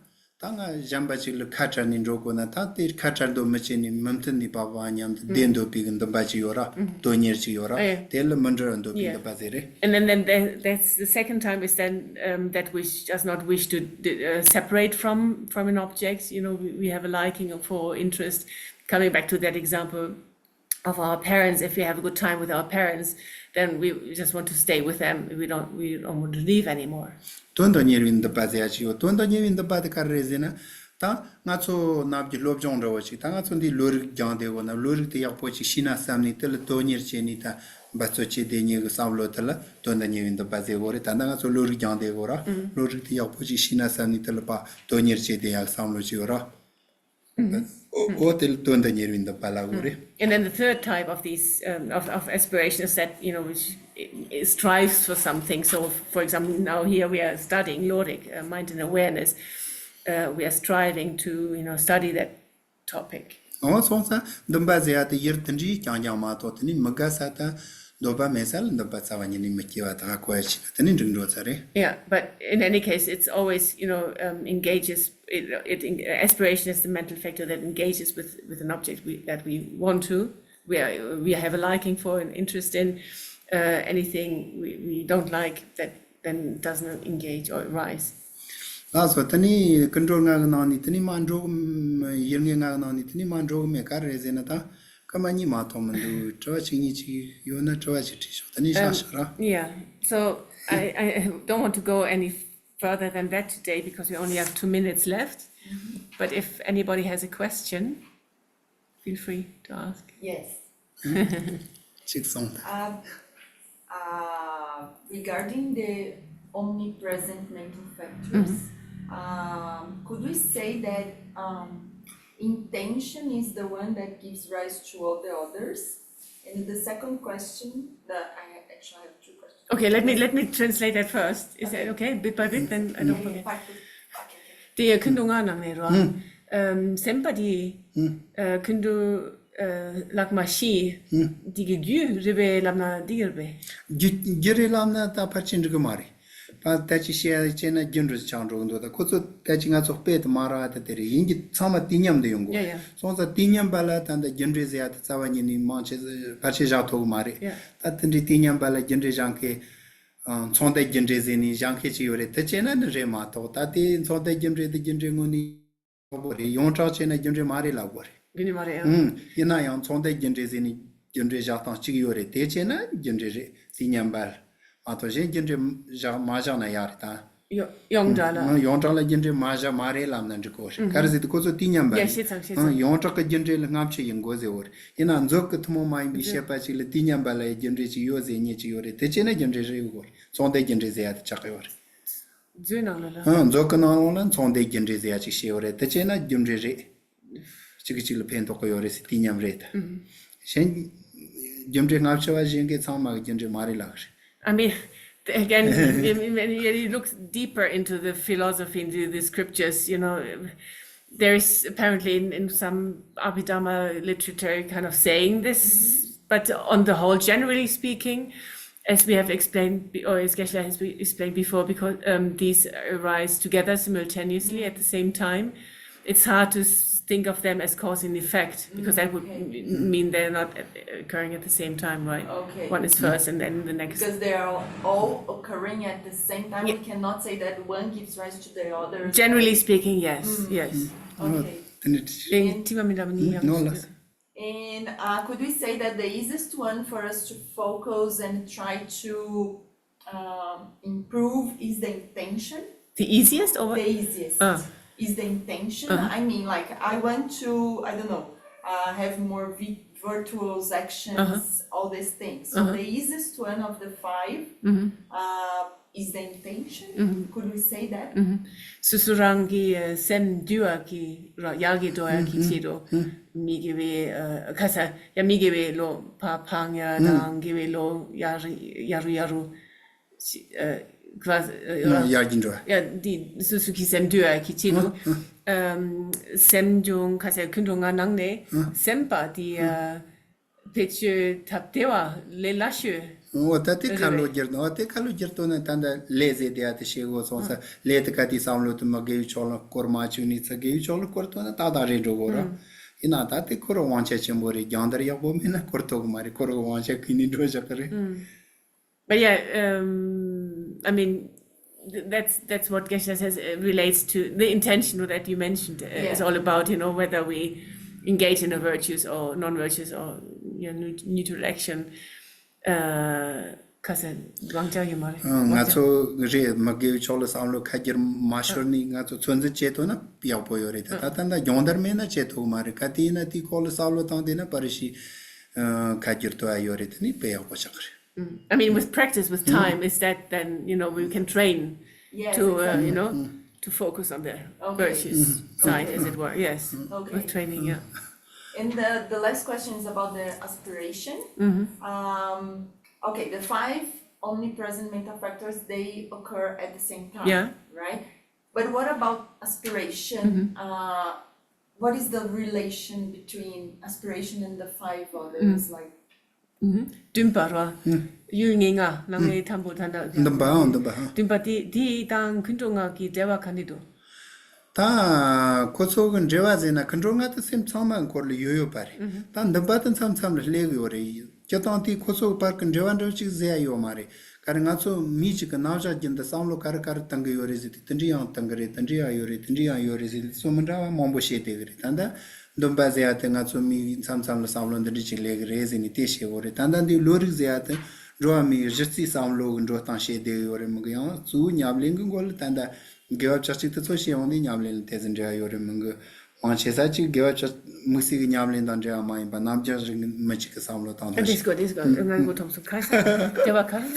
ད་ང་གཞན་པ་ཅིག་ལ་ཁ་བྲལ་ནས་འགྲོ་དགོས་ན། ད་དེ་ཁ་བྲལ་འདོད་མི་བྱེད་ནས་མུ་མཐུད་ནས་པ་ཕ་མཉམ་དུ་བསྡད་འདོད་པའི་གི་འདུན་པ་ཅིག་ཡོད་ར། དོན་གཉེར་ཅིག་ཡོད་ར། དེ་ལ་མི་འབྲལ་བར་འདོད་པའི་འདུན་པ་ཟེར་རེད། And then, then there, that's the second time is then um, that wish does not wish to uh, separate from from an object. You know, we, we have a liking for interest. Coming back to that example, of our parents, if we have a good time with our parents, then we just want to stay with them. We don't we don't want to leave anymore. དོན་དང་ཉེ་བའི་འདུན་པ་ཟེར་ཡ་ཅིག་ཡོད། དོན་དང་ཉེ་བའི་འདུན་པ་དེ་ག་རེ་རེད་ཟེར་ན། ད་ང་ཚོ་ནབ་ཀྱི་སློབ་སྦྱོང་འདྲ་བོ་ཅིག་ད་ང་ཚོ་འདི་བློ་རིག་སྦྱངས་བསྡད་དགོས་ན། བློ་རིག་དེ་ཡག་པོ་ཅིག་ཤེས་ན་བསམ་ནས་དེ་ལ་དོན་གཉེར་བྱས་ནས་ད་འབད་རྩོལ་བྱས་བསྡད་མཁན་གྱི་བསམ་བློ་དེ་ལ་དོན་དང་ཉེ་བའི་འདུན་པ་ཟེར་དགོས་རེད། ད་ལྟ་ང་ཚོ་བློ་རིག་སྦྱངས་བསྡད་དགོས་ར། བློ་རིག་དེ་ཡག་པོ་ཅིག་ཤེས་ན་བསམ་ནས་དེ་ལ་ཕར་དོན་གཉེར་བྱས་བསྡད་ཡག་བསམ་བློ་ཅིག་ཡོད་ར། འོ་དེ་ལ་དོན་དང་ཉེ་བའི་འདུན་པ་ལབ་དགོས་རེད། And then the third type of these um, of, of aspiration is that, you know, which i- i- strives for something. So, for example, now here we are studying Lorik, uh, mind and awareness. Uh, we are striving to, you know, study that topic. འོ་སོང་ཙང་འདུན་པ་ཟེར་ཡ་དེ་ཡུལ་དེ་འདྲའི་རྐྱང་རྐྱང་མ་གཏོགས། དེ་ནི་མི་དགའ་ས་དང་འདོད་པ་མེད་ས་ལ་འདུན་པ་རྩ་བ་ཉིད་ནས་མི་སྐྱེ་བ་དེ་ཧ་གོ་ཡ་ཅིག་ན་དེ་ནི་འགྲིག་འགྲོ་ས་རེད། Yeah, but in any case, it's always, you know, um, engages, it, it, aspiration is the mental factor that engages with, with an object we, that we want to. We, are, we have a liking for, an interest in. Uh, anything we, we don't like, that then doesn't engage or arise. ལགས་སོ། དེ་ནི་ཀུན་འགྲོ་ལྔ་གི་ནང་ནས་དེ་ནི་མ་འགྲོ་གི་ཡུལ་ངོས་ལྔ་གི་ནང་ནས་དེ་ནི་མ་འགྲོ་གི་མེད་ག་རེ་རེད་ཟེར་ན། ད་སྐར་མ་གཉིས་མ་གཏོགས་མི་འདུག་དྲི་བ་གཅིག་གཉིས་ཅིག་ཡོད་ན་དྲི་བ་ཅིག་དྲིས་ཤོག་དེ་ནི་བཞག་ཤོག་ར། Yeah, so I, I don't want to go any further than that today because we only have two minutes left. But if anybody has a question, feel free to ask. Yes. གཅིག་གསུངས་དང་། Uh, uh, regarding the omnipresent mental factors, um, could we say that um, intention is the one that gives rise to all the others? And the second question, the, I actually have two questions. Okay, let me let me translate that first. Is that okay? Bit by bit, then I don't forget. དེ་ཡང་ཁུ་འདུ་ང་ནང་ནས་རོ། ཨམ། སེམས་པ་དེ། ཨ། ཁུ་འདུ། ཨ། ལག་མ་ཤི། དེ་གི་རྒྱུ་རེད་པས་ལབ་ན་འགྲིག་གི་རེད་པས། རྒྱུ་རྒྱུ་རེད་ལབ་ན་ད་ཕལ་ཆེར་འགྲིག་གི་མ་རེད། ད་ད་ཅི་བཤད་ཡ་བྱས་ན་རྒྱུ་འགྲོ་ཆགས་འགྲོ་གི་འདུག་ད་ཁོ་ཚོ་ད་ཅི་ང་ཚོ་དཔེ་དེ་མ་རག་ད་དེ་རེད། ཡིན་གྱི་ཚང་མ་དུས་མཉམ་དུ་ཡོང་དགོས། ཡ་ཡ། སོང་ཙང་དུས་མཉམ་པ་ལ་ད་ད་རྒྱུ་འབྲས་ཟེར་ཡ་དེ་རྩ་བ་ཉིད་ནས་མང་ཆེ་ཕལ་ཆེར་བཞག་ཐུབ་གི་མ་རེད། ཡ། ད་དེ་འདྲའི་དུས་མཉམ་པ་ལ་རྒྱུ་འབྲས་བཞག་མཁན། ཨ། ཚོང་ལྟ་རྒྱུ་འབྲས་ཟེར་ནས་བཞག་མཁན་ཅིག་ཡོད་རེད། དེ་བྱས་ན་ནི་རེད་མ་གཏོགས། ད་དེ་ཚོང་ལྟ་རྒྱུ་འབྲས་དེ་རྒྱུ་འབྲས་དངོས་གནས་ཡག་པོ་རེད། ཡོངས་གྲགས་བྱས་ན་རྒྱུ་འབྲས་མ་རེད་ལབ་དགོས་རེད། རྒྱུ་འབྲས་མ་རེད་ཨང་། ཨང་། ཡིན་ན་ཡང་ཚོང་ལྟ་རྒྱུ་འབྲས་ཟེར་ནས་རྒྱུ་འབྲས་བཞག་སྟངས་གཅིག་ཡོད་རེད། དེ་བྱས་ན་རྒྱུ་འབྲས་རེད། དུས་མཉམ་པ་མ་གཏོགས་གཞན་རྒྱུ་འབྲས་བཞག་མ་བཞག་ན་ཡག་རེད་ད། ཡོ- ཡོངས་གྲགས་ལ། ཡོངས་གྲགས་ལ་རྒྱུ་འབྲས་མ་བཞག་མ་རེད་ལབ་ན་འགྲིག་གོ་རེད། ག་རེ་ཟེར་དུས་ཁོ་ཚོ་དུས་མཉམ་པ་ཡ་རེད། བྱས་ཙང་བྱས་ཙང་། ཡོངས་གྲགས་ཀྱི་རྒྱུ་འབྲས་ལ་སྔ་ཕྱི་ཡིན་དགོས་ཟེར་བ་རེད། ཡིན་ན་མཛོད་ཀྱི་ཐུན་མོང་མ་ཡིན་པའི་བཤད་པ་ཅིག་ལ་དུས་མཉམ་པ་ལ་ཡ་རྒྱུ་འབྲས་ཅིག་ཡོད་ཟེར་མཁན་ཅིག་ཡོད་རེད། དེ་བྱས་ན་རྒྱུ་འབྲས་རེད་གོ་རེད། ཚོགས་འདུའི་རྒྱུ་འབྲས་ཟེར་ཡ་དེ་ཆགས་ཀྱི་ཡོད་རེད། མཛོད་ནང་ལ་ལ། ཨང་། མཛོད་ཀྱི་ནང་ལོགས་ལ་ཚོགས་འདུའི་རྒྱུ་འབྲས་ཟེར་ཡ་ཅིག་བཤད་ཡོད་རེད། དེ་བྱས་ན་རྒྱུ་འབྲས་རེད། གཅིག་གིས་གཅིག་ལ་ཕན་ཐོགས་ཀྱི་ཡོད་རེད་ཟེར། དུས་མཉམ་རེད་ད། གཞན་རྒྱུ་འབྲས་སྔ་ཕྱི་བ་གཞན་གྱི་ཚང་མ་གི་རྒྱུ་འབྲས་མ་རེད་ལབ་གི་རེད། I mean, again, when, when you look deeper into the philosophy, into the scriptures, you know, there is apparently in, in some Abhidharma literature kind of saying this, but on the whole, generally speaking, as we have explained, be- or as Geshe has be- explained before, because um, these arise together simultaneously at the same time, it's hard to s- think of them as cause and effect because that would m- mean they're not uh, occurring at the same time, right? Okay. One is first and then the next. Because they are all occurring at the same time. Yeah. We cannot say that one gives rise to the other. Generally speaking, yes, yes. Okay. དེ་ནི་དེ་ཡིན་དྲི་མ་མི་འདྲ་མི་གཉིས་ཡང་ནོ་ལགས། And uh, could we say that the easiest one for us to focus and try to um, improve is the intention? The easiest or what? The easiest uh. Is the intention. Uh-huh. I mean, like, I want to, I don't know, uh, have more vi- virtuous actions, uh-huh. All these things. So uh-huh. The easiest one of the 5 mm-hmm. Uh, is the intention? Mm-hmm. Could we say that? Mm-hmm. སོ་སོ་རང་གི་སེམས་འདུལ་བ་གི་ར་ཡག་གི་འགྲོ་ཡག་གི་ཆེད་དུ་མི་དགེ་བའི་ཁ་ས་ཡ་མི་དགེ་བའི་བློ་ཕ་ཕང་ཡ་དང་དགེ་བའི་བློ་ཡ་རུ་ཡ་རུ་ཡ་རུ་ཡ་ཡར་གྱི་འགྲོ་ཡ་འདི་སོ་སོ་གི་སེམས་འདུལ་བ་གི་ཆེད་དུ་སེམས་བྱུང་ཁ་ས་ཀུན་འགྲོ་ང་ནང་ནས་སེམས་པ་དེ་ཡ། བེད་སྤྱོད་ཐབས་བདེ་བ་ལས་སླ་ཤོས། འོ་ད་དེ་ཁ་ལོ་བསྒྱུར་ནོ། དེ་ཁ་ལོ་བསྒྱུར་ཏོ་ན་ད་ད་ལས་ཟེར་དེ་ཨ་དེ་ཤེས་གོ་སོང་ས་ལས་དེ་ག་དེ་བསམ་བློ་དུ་མ་དགེ་བའི་ཕྱོགས་ལ་སྐོར་མ་བཅུག་ནི་ཚ་དགེ་བའི་ཕྱོགས་ལ་སྐོར་ཏོ་ན་ཏག་ཏག་རེད་འགྲོ་གོ་ར། ཡིན་ན་ད་དེ་ཁོ་ར་དབང་ཆ་ཆེན་པོ་རེད། སྦྱང་བརྡར་ཡག་པོ་མེད་ན་སྐོར་ཐུབ་གི་མ་རེད། ཁོ་ར་དབང་ཆ་གི་ནི་འགྲོ་བཞག་གི་རེད། But yeah, um, I mean, th- that's that's what Geshe says uh, relates to the intention that you mentioned uh, is all about, you know, whether we engage in a virtuous or non-virtuous or you know, neut- neutral action. Uh, ཁ་སང་དབང་ཆ་ཡོད་མ་རེད། ང་ཚོ་རེད་མི་དགེ་བའི་ཕྱོགས་ལ་བསམ་བློ་ཁ་སྒྱུར་མ་ཤོར་ནི་ང་ཚོ་ཚོད་འཛིན་བྱེད་ཐུབ་ན་ཡག་པོ་ཡོད་རེད། ད་ད་ད་ད་སྦྱོང་བརྡར་མེད་ན་བྱེད་ཐུབ་མ་རེད། ག་དེ་ཡིན་ན་དེའི་སྐོར་ལ་བསམ་བློ་བཏང་དེ་ན་པར་ཤི་ཁ་སྒྱུར་ཐུབ་ཡ་ཡོད་རེད། དེ་ནི་དཔེ་ཡག་པོ་ཆགས་ཀྱི་རེད། Mm. I mean, with practice, with time, is that then, you know, we can train Yes, to, uh, exactly. you know, to focus on the Okay. virtuous side, as it were. Yes, Okay. with training, yeah. And the, the last question is about the aspiration. Um, okay, the five omnipresent mental factors, they occur at the same time, Yeah. right? But what about aspiration? Uh, what is the relation between aspiration and the five others? Like, བདུན་པ་ར། ཡུལ་ངེས་ལྔ་ནང་ནས་ཐམ་པོ་ད་ལྟ་འདུན་པའང་འདུན་པ་ཧ། བདུན་པ་དེ་དེ་དང་ཀུན་འགྲོ་ལྔ་གི་འབྲེལ་བ་ག་འདྲ་འདུག་ད་ཁོ་ཚོ་གི་འབྲེལ་བ་ཟེར་ན་ཀུན་འགྲོ་ལྔ་དེ་སེམས་ཚང་མའི་འཁོར་ལ་ཡོད་ཡོད་པ་རེད། ད་འདུན་པ་དེ་མཚམས་མཚམས་ལ་སླེབས་ཡོད་རེད། སྤྱིར་བཏང་དེ་ཁོ་ཚོ་གི་བར་གི་འབྲེལ་བ་འདྲ་ཅིག་ཟེར་ཡ་ཡོད་མ་རེད། ག་རེ་ང་ཚོ་མི་གཅིག་གི་རྣམ་གཞག་རྒྱུན་དུ་བསམ་བློ་ག་རེ་ག་རེ་བཏང་གི་ཡོད་རེད་ཟེར་དུས་དེ་འདྲ་ཡང་བཏང་གི་རེད། དེ་འདྲ་ཡང་ཡོད་རེད། དེ་འདྲ་ཡང་ཡོད་རེད་ཟེར་དུས་སུ་མི་འདྲ་བ་མང་པོ་བཤད་བསྡད་གི་རེད། ད་ལྟ་འདུན་པ་ཟེར་ཡ་དེ་ང་ཚོ་མི་མཚམས་མཚམས་ལ་བསམ་བློ་འདི་འདྲ་ཅིག་སླེབས་གི་རེད་ཟེར་ནས་དེ་བཤད་གོ་རེད། ད་ལྟ་འདི་བློ་རིག་ཟེར་ཡ་དེ་འགྲོ་བ་མིའི་གཞི་རྩའི་བསམ་བློ་གི་འགྲོ་སྟངས་བཤད་བསྡད་ཡོད་རེད་མི་གི། ཡང་གཙོ་བོ་ཉམས་ལེན་གི་མགོ་ལ་ད་ལྟ་དགེ་བ་བཅུ་གཅིག་དེ་ཚོ་བཤད་ཡོང་དུས་ཉམས་ལེན་ལ་དེ་ཚོ་འབྲེལ་བ་ཡོད་རེད་མི་གི། མང་ཆེ་ས་གཅིག་དགེ་བ་བཅུ་དམིགས་བསལ་གྱི་ཉམས་ལེན་དང་འབྲེལ་བ་མ་ཡིན་པ་རྣམ་རྒྱལ་རིག་མི་གཅིག་གི་བསམ་བློ་དང་དེ་དང་སྐོར་དེ་སྐོར་ང་མགོ་འཐོམས་སོང་། ཁ་ཤས་དེ་བ་ཁ་རེ་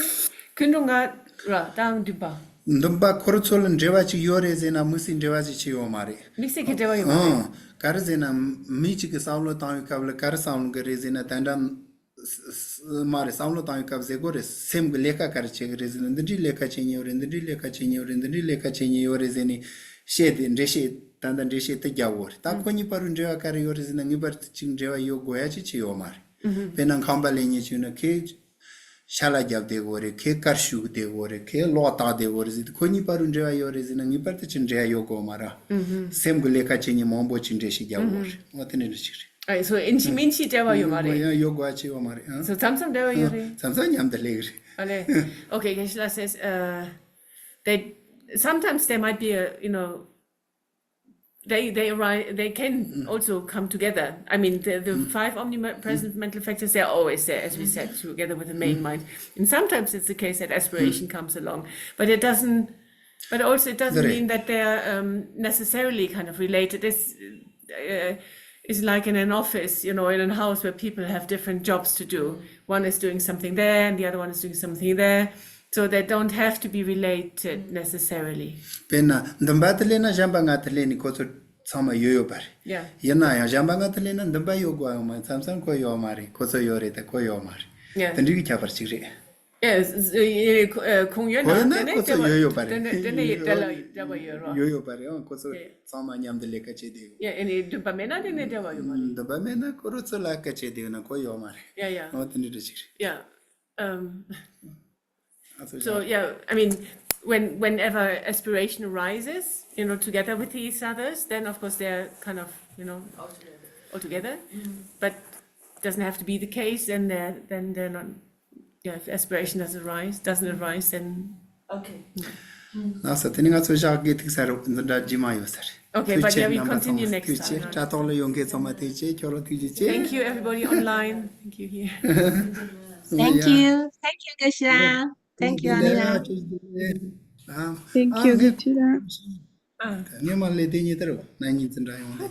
ཀུན་འགྲོ་ལྔ་ར་དང་འདུན་པ། འདུན་པ་ཁོ་ར་ཚོ་ལ་འབྲེལ་བ་ཅིག་ཡོད་རེད་ཟེར་ན་དམིགས་བསལ་འབྲེལ་བ་ཅིག་ཅིག་ཡོད་མ་རེད། དམིགས་བསལ་གྱི་འབྲེལ་བ་ཡོད་མ་རེད། ཨང་། ག་རེ་ཟེར་ན་མི་གཅིག་གི་བསམ་བློ་བཏང་བའི་སྐབས་ལ་ག་རེ་བསམ་བློ་གི་རེད་ཟེར་ན་ད་འདྲ་མ་རེད། བསམ་བློ་བཏང་བའི་སྐབས་ཟེར་དགོས་རེད། སེམས་ཀྱི་ལས་ཀ་ག་རེ་བྱེད་ཀྱི་རེད་ཟེར་ན་འདི་འདྲའི་ལས་ཀ་བྱེད་ཉེན་ཡོད་རེད། འདི་འདྲའི་ལས་ཀ་བྱེད་ཉེན་ཡོད་རེད། འདི་འདྲའི་ལས་ཀ་བྱེད་ཉེན་ཡོད་རེད་ཟེར་ནས་བཤད་དེ་འགྲེལ་བཤད་ད་ལྟ་འགྲེལ་བཤད་དེ་རྒྱག་དགོས་རེད། ད་ཁོ་གཉིས་བར་དུ་འབྲེལ་བ་ག་རེ་ཡོད་རེད་ཟེར་ན་ངེས་པར་དུ་ཅིག་འབྲེལ་བ་ཡོད་དགོས་ཡ་ཅིག་ཅིག་ཡོད་མ་རེད། དཔེར་ན་ཁང་པ་ལེན་ཉེན་བྱུང་ན་ཁོས་ཤ་ལ་རྒྱབ་བསྡད་དགོས་རེད། ཁོས་དཀར་ཞུགས་བསྡད་དགོས་རེད། ཁོས་གློག་བཏགས་བསྡད་དགོས་རེད་ཟེར་དུས་ཁོ་གཉིས་བར་དུ་འབྲེལ་བ་ཡོད་རེད་ཟེར་ན་ངེས་པར་དུ་ཅིག་འབྲེལ་བ་ཡོད་དགོས་མ་རེད། སེམས་ཀྱི་ལས་ཀ་བྱེད་ཉེན་མང་པོ་ཅིག་འགྲེལ་བཤད་རྒྱག་དགོས་རེད། འོ་དེ་འདྲ་འདྲ་ཅིག་རེད། ཨ་སོ་ཨིན་ཅི་མིན་ཅི་འབྲེལ་བ་ཡོད་མ་རེད། ཡང་ཡོད་དགོས་ཅིག་ཡོད་མ་རེད། ཨ། སོ་མཚམས་མཚམས་འབྲེལ་བ་ཡོད་རེད། མཚམས་མཚམས་མཉམ་དུ་སླེབས་ཀྱི་རེད། ཨ་ལེ། Okay, Geshe-la says, uh, they sometimes there might be a, you know, they they arrive, they can also come together. I mean, the, the five omnipresent mental factors, they're always there, as we said, together with the main mind. And sometimes it's the case that aspiration comes along, but it doesn't But also, it doesn't mean that they are um, necessarily kind of related. It's, uh, it's like in an office, you know, in a house where people have different jobs to do. One is doing something there, and the other one is doing something there. So they don't have to be related necessarily. དཔེར་ན་འདུན་པ་དེ་ལས་ན་གཞན་པ་ལྔ་དེ་ལས་ནི་ཁོ་ཚོ་ཚང་མ་ཡོད་ཡོད་པ་རེད། Yeah. ཡིན་ན་ཡང་གཞན་པ་ལྔ་དེ་ལས་ན་འདུན་པ་ཡོད་དགོས་ཡོད་མ་རེད། མཚམས་མཚམས་ཁོ་ཡོད་མ་རེད། ཁོ་ཚོ་ཡོད་རེད་དེ་ཁོ་ཡོད་མ་རེད། Yeah. དེ་འདྲའི་གི་ཁྱད་པར་ཅིག་རེད། Yes, ཁོང་ཡོད་ན་དེ་ནས་ཁོ་ཚོ་ཡོད་ཡོད་པ་རེད། དེ་ནས་དེ་ནས་འབྲེལ་བ་འབྲེལ་བ་ཡོད་རོགས། ཡོད་ཡོད་པ་རེད། ཨང་ཁོ་ཚོ་ཚང་མ་མཉམ་དུ་ལས་ཀ་བྱེད་བསྡད་ཡོད། Yeah, ཨ་ནི་འདུན་པ་མེད་ན་དེ་ནས་འབྲེལ་བ་ཡོད་མ་རེད། འདུན་པ་མེད་ན་ཁོ་རང་ཚོ་ལས་ཀ་བྱེད་བསྡད་ཡོད་ན་ཁོ་ཡོད་མ་རེད། Yeah, yeah. ཨང་དེ་འདྲ་འདྲ་ཅིག་རེད། Yeah. Um, ཨ་ཚོ་so, yeah, I mean, when whenever aspiration arises, you know, together with each others, then of course they're kind of, you know, all together. But doesn't have to be the case, and they're, then they're not. Yeah, if aspiration doesn't arise, doesn't arise, then okay. ལགས་སོ། དེ་ནི་ང་ཚོ་ཞག་གི་ཐིག་ས་རུ་འདི་འདྲ་ཇི་མ་ཡོད་ས་རེད། Okay, but yeah, we continue next time. ཐུགས་རྗེ་ཆེ། རྣམ་པ་ཚང་མ་ཐུགས་རྗེ་ཆེ། དྲ་ཐོག་ལ་ཡོང་མཁན་ཚང་མ་ཐུགས་རྗེ་ཆེ། ཁྱོད་ལ་ཐུགས་རྗེ་ཆེ། Thank you, everybody online. Thank you here. Thank you. Thank you, Gashira. Thank you, Anila. Thank you, Gashira. ངས་མ་ལས་དེ་ཉིད་ལྟར་བ་ན་ཉིན་ཙི་འདྲ་ཡོང་དེ།